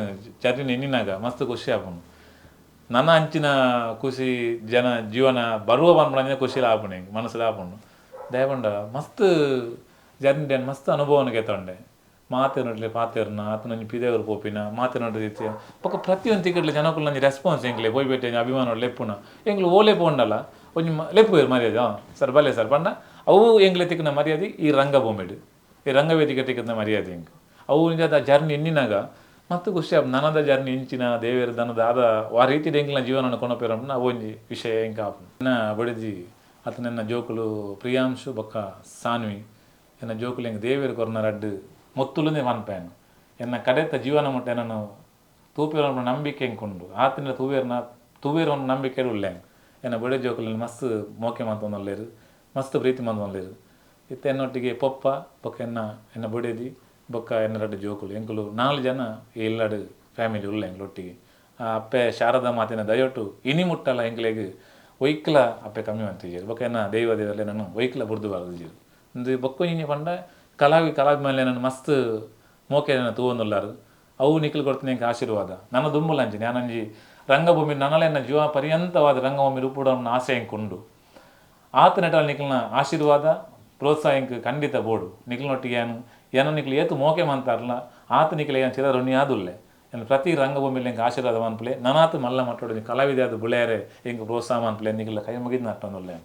ಚರಿತ್ರೆ ಎನ್ನಿನಾಗ ಮಸ್ತ್ ಖುಷಿ ಆಪುಂಡು. ನನ್ನ ಅಂಚಿನ ಖುಷಿ ಜನ ಜೀವನ ಬರುವ ಪನ್ಪುನ ಖುಷಿ ಆಪುಂಡು ಎಂಕ್ ಮನಸ್ಸು ಆಪುಂಡು. ದಯಪಂಡ ಮಸ್ತ್ ಜರ್ನಿ ಮಸ್ತ್ ಅನುಭವನ ಗೆತ್ತೊಂಡೆ ಮಾತೆರ್ನೊಟ್ಲೆ ಪಾತೆರ್ನ ಆತನೊಂಜಿ ಪಿದೆಯವರು ಪೋಪಿನ ಮಾತೆರ್ನೊಟ್ಲೆ ರೀತಿಯ ಬೊಕ್ಕ ಪ್ರತಿಯೊಂದು ತಿಕ್ಕಡ್ಲೆ ಜನಕುಲು ಒಂಜಿ ರೆಸ್ಪಾನ್ಸ್ ಎಂಕ್ಲೆ ಪೋಯಿ ಪೇಟೆ ಅಭಿಮಾನ ಲೆಪ್ಪುನ ಎಂಕ್ಲು ಓಲೆ ಪೋಂಡಲ ಒಂಜಿ ಲೆಪ್ಪುವೆರ್ ಮರ್ಯಾದೆ ಹಾಂ ಸರ್ ಬಲ್ಲೆ ಸರ್ ಪಂಡ ಅವು ಎಂಕ್ಲೆ ತಿಕ್ಕಿನ ಮರ್ಯಾದೆ ಈ ರಂಗಭೂಮಿಡ್ ಈ ರಂಗವೇದಿಕೆ ತಿಕ್ಕಿನ ಮರ್ಯಾದೆ ಎಂಕ್ ಅವು ನಿಜ ಜರ್ನಿ ಎನ್ನಿನಾಗ ಮತ್ತು ಖುಷಿ ಆಪ್ ನನದ ಜರ್ನಿ ಇಂಚಿನ ದೇವೇರ್ ದನದ ಆದ ಆ ರೀತಿ ಎಂಕ್ಲಿನ ಜೀವನ ಕೊನಪೇರ ಅವು ಒಂಜಿ ವಿಷಯ ಎಂಕ್ ಆಪುಂಡು. ಎನ್ನ ಬಡಿದಿ ಆತನೆನ್ನ ಜೋಕುಲು ಪ್ರಿಯಾಂಶು ಬೊಕ್ಕ ಸಾನ್ವಿ ಎನ್ನ ಜೋಕುಲು ಎಂಕ್ ದೇವೇರ್ ಕೊರ್ನ ರಡ್ಡು ಮೊತ್ತುಲುಂದೇ ಮನ್ಪೇನು ಎನ್ನ ಕಡೆತ ಜೀವನ ಮುಟ್ಟ ಎನ್ನನು ತೂಪೇರ ನಂಬಿಕೆ ಎಂಕುಂಡು ಆತನ ತೂವೇರ್ನ ತೂವೇರ ನಂಬಿಕೆ ಉಳ್ಳೆ ಎನ್ನ ಬಡೆ ಜೋಕುಲು ಮಸ್ತ್ ಮೋಕೆ ಮಂತೊಂದುಲ್ಲೇರು ಮಸ್ತ್ ಪ್ರೀತಿ ಮಂತೊಂದುಲ್ಲೇರು ಇತ್ತೆ ಎನ್ನೊಟ್ಟಿಗೆ ಪೊಪ್ಪ ಬೊಕ್ಕ ಎನ್ನ ಎನ್ನ ಬೊಡೆದಿ ಬೊಕ್ಕ ಎನ್ನ ರಡ್ಡು ಜೋಕುಲು ಎಂಕುಲು ನಾಲ್ ಜನ ಇಲ್ಲಡು ಫ್ಯಾಮಿಲಿ ಉಳ್ಳೆ ಎಂಕ್ಲೊಟ್ಟಿಗೆ. ಆ ಅಪ್ಪೆ ಶಾರದಾ ಮಾತಿನ ದಯೊಟ್ಟು ಇನಿ ಮುಟ್ಟಲ ಎಂಕ್ಲೆಗ್ ಒಯ್ಕ್ಲ ಅಪ್ಪೆ ಕಮ್ಮಿ ಮಂತಿಜೆರ್ ಬೊಕ್ಕ ಎನ್ನ ದೈವ ದೇವರ್ಲೆ ನಾನು ಒಯ್ಕ್ಲ ಬುರ್ದು ಬಾರದಿಜೆರ್ ಇಂದು ಬೊಕ್ಕ ಇಂಚ ಪಂಡ ಕಲಾವಿ ಕಲಾಭಿಮಾನಿಲೆ ನಾನು ಮಸ್ತ್ ಮೋಕೆ ತೂವೊಂದುಲ್ಲಾರು ಅವು ನಿಕ್ಲು ಕೊಡ್ತೀನಿ ಎಂಕ್ ಆಶೀರ್ವಾದ ನನ್ನ ದುಂಬುಲ ಅಂಚಿ ನಾನೊಂಜಿ ರಂಗಭೂಮಿ ನನಲ ಎನ್ನ ಜೀವ ಪರ್ಯಂತವಾದ ರಂಗಭೂಮಿ ರೂಪುಡನ್ನ ಆಸೆ ಎಂಕುಂಡು ಆತ ನೆಟಲ್ ನಿಕ್ಲ್ನ ಆಶೀರ್ವಾದ ಪ್ರೋತ್ಸಾಹ ಎಂಕ್ ಖಂಡಿತ ಬೋಡು ನಿಕ್ಲ್ನೊಟ್ಟಿಗೆ ಯಾನು ಏನ ನಿಕ್ಲು ಏತು ಮೋಕೆ ಮಂತಾರಲ್ಲ ಆತ ನಿಕ್ಲೆ ಏನು ಚಿರ ಋಣಿ ಆದುಲ್ಲೆ ಎನ್ನ ಪ್ರತಿ ರಂಗಭೂಮಿಲಿ ಎಂಕ್ ಆಶೀರ್ವಾದ ಮನ್ಪುಲೆ ನನಾತು ಮಲ್ಲ ಮಟ್ಟೋಡು ಕಲಾವಿದ ಅದು ಬುಳೆಯರೆ ಎಂಕ್ ಪ್ರೋತ್ಸಾಹ ಮನ್ಪುಲೆ ನಿಕ್ಲ ಕೈ ಮುಗಿದ್ ನಟ್ಟೊಂದುಲ್ಲೆ.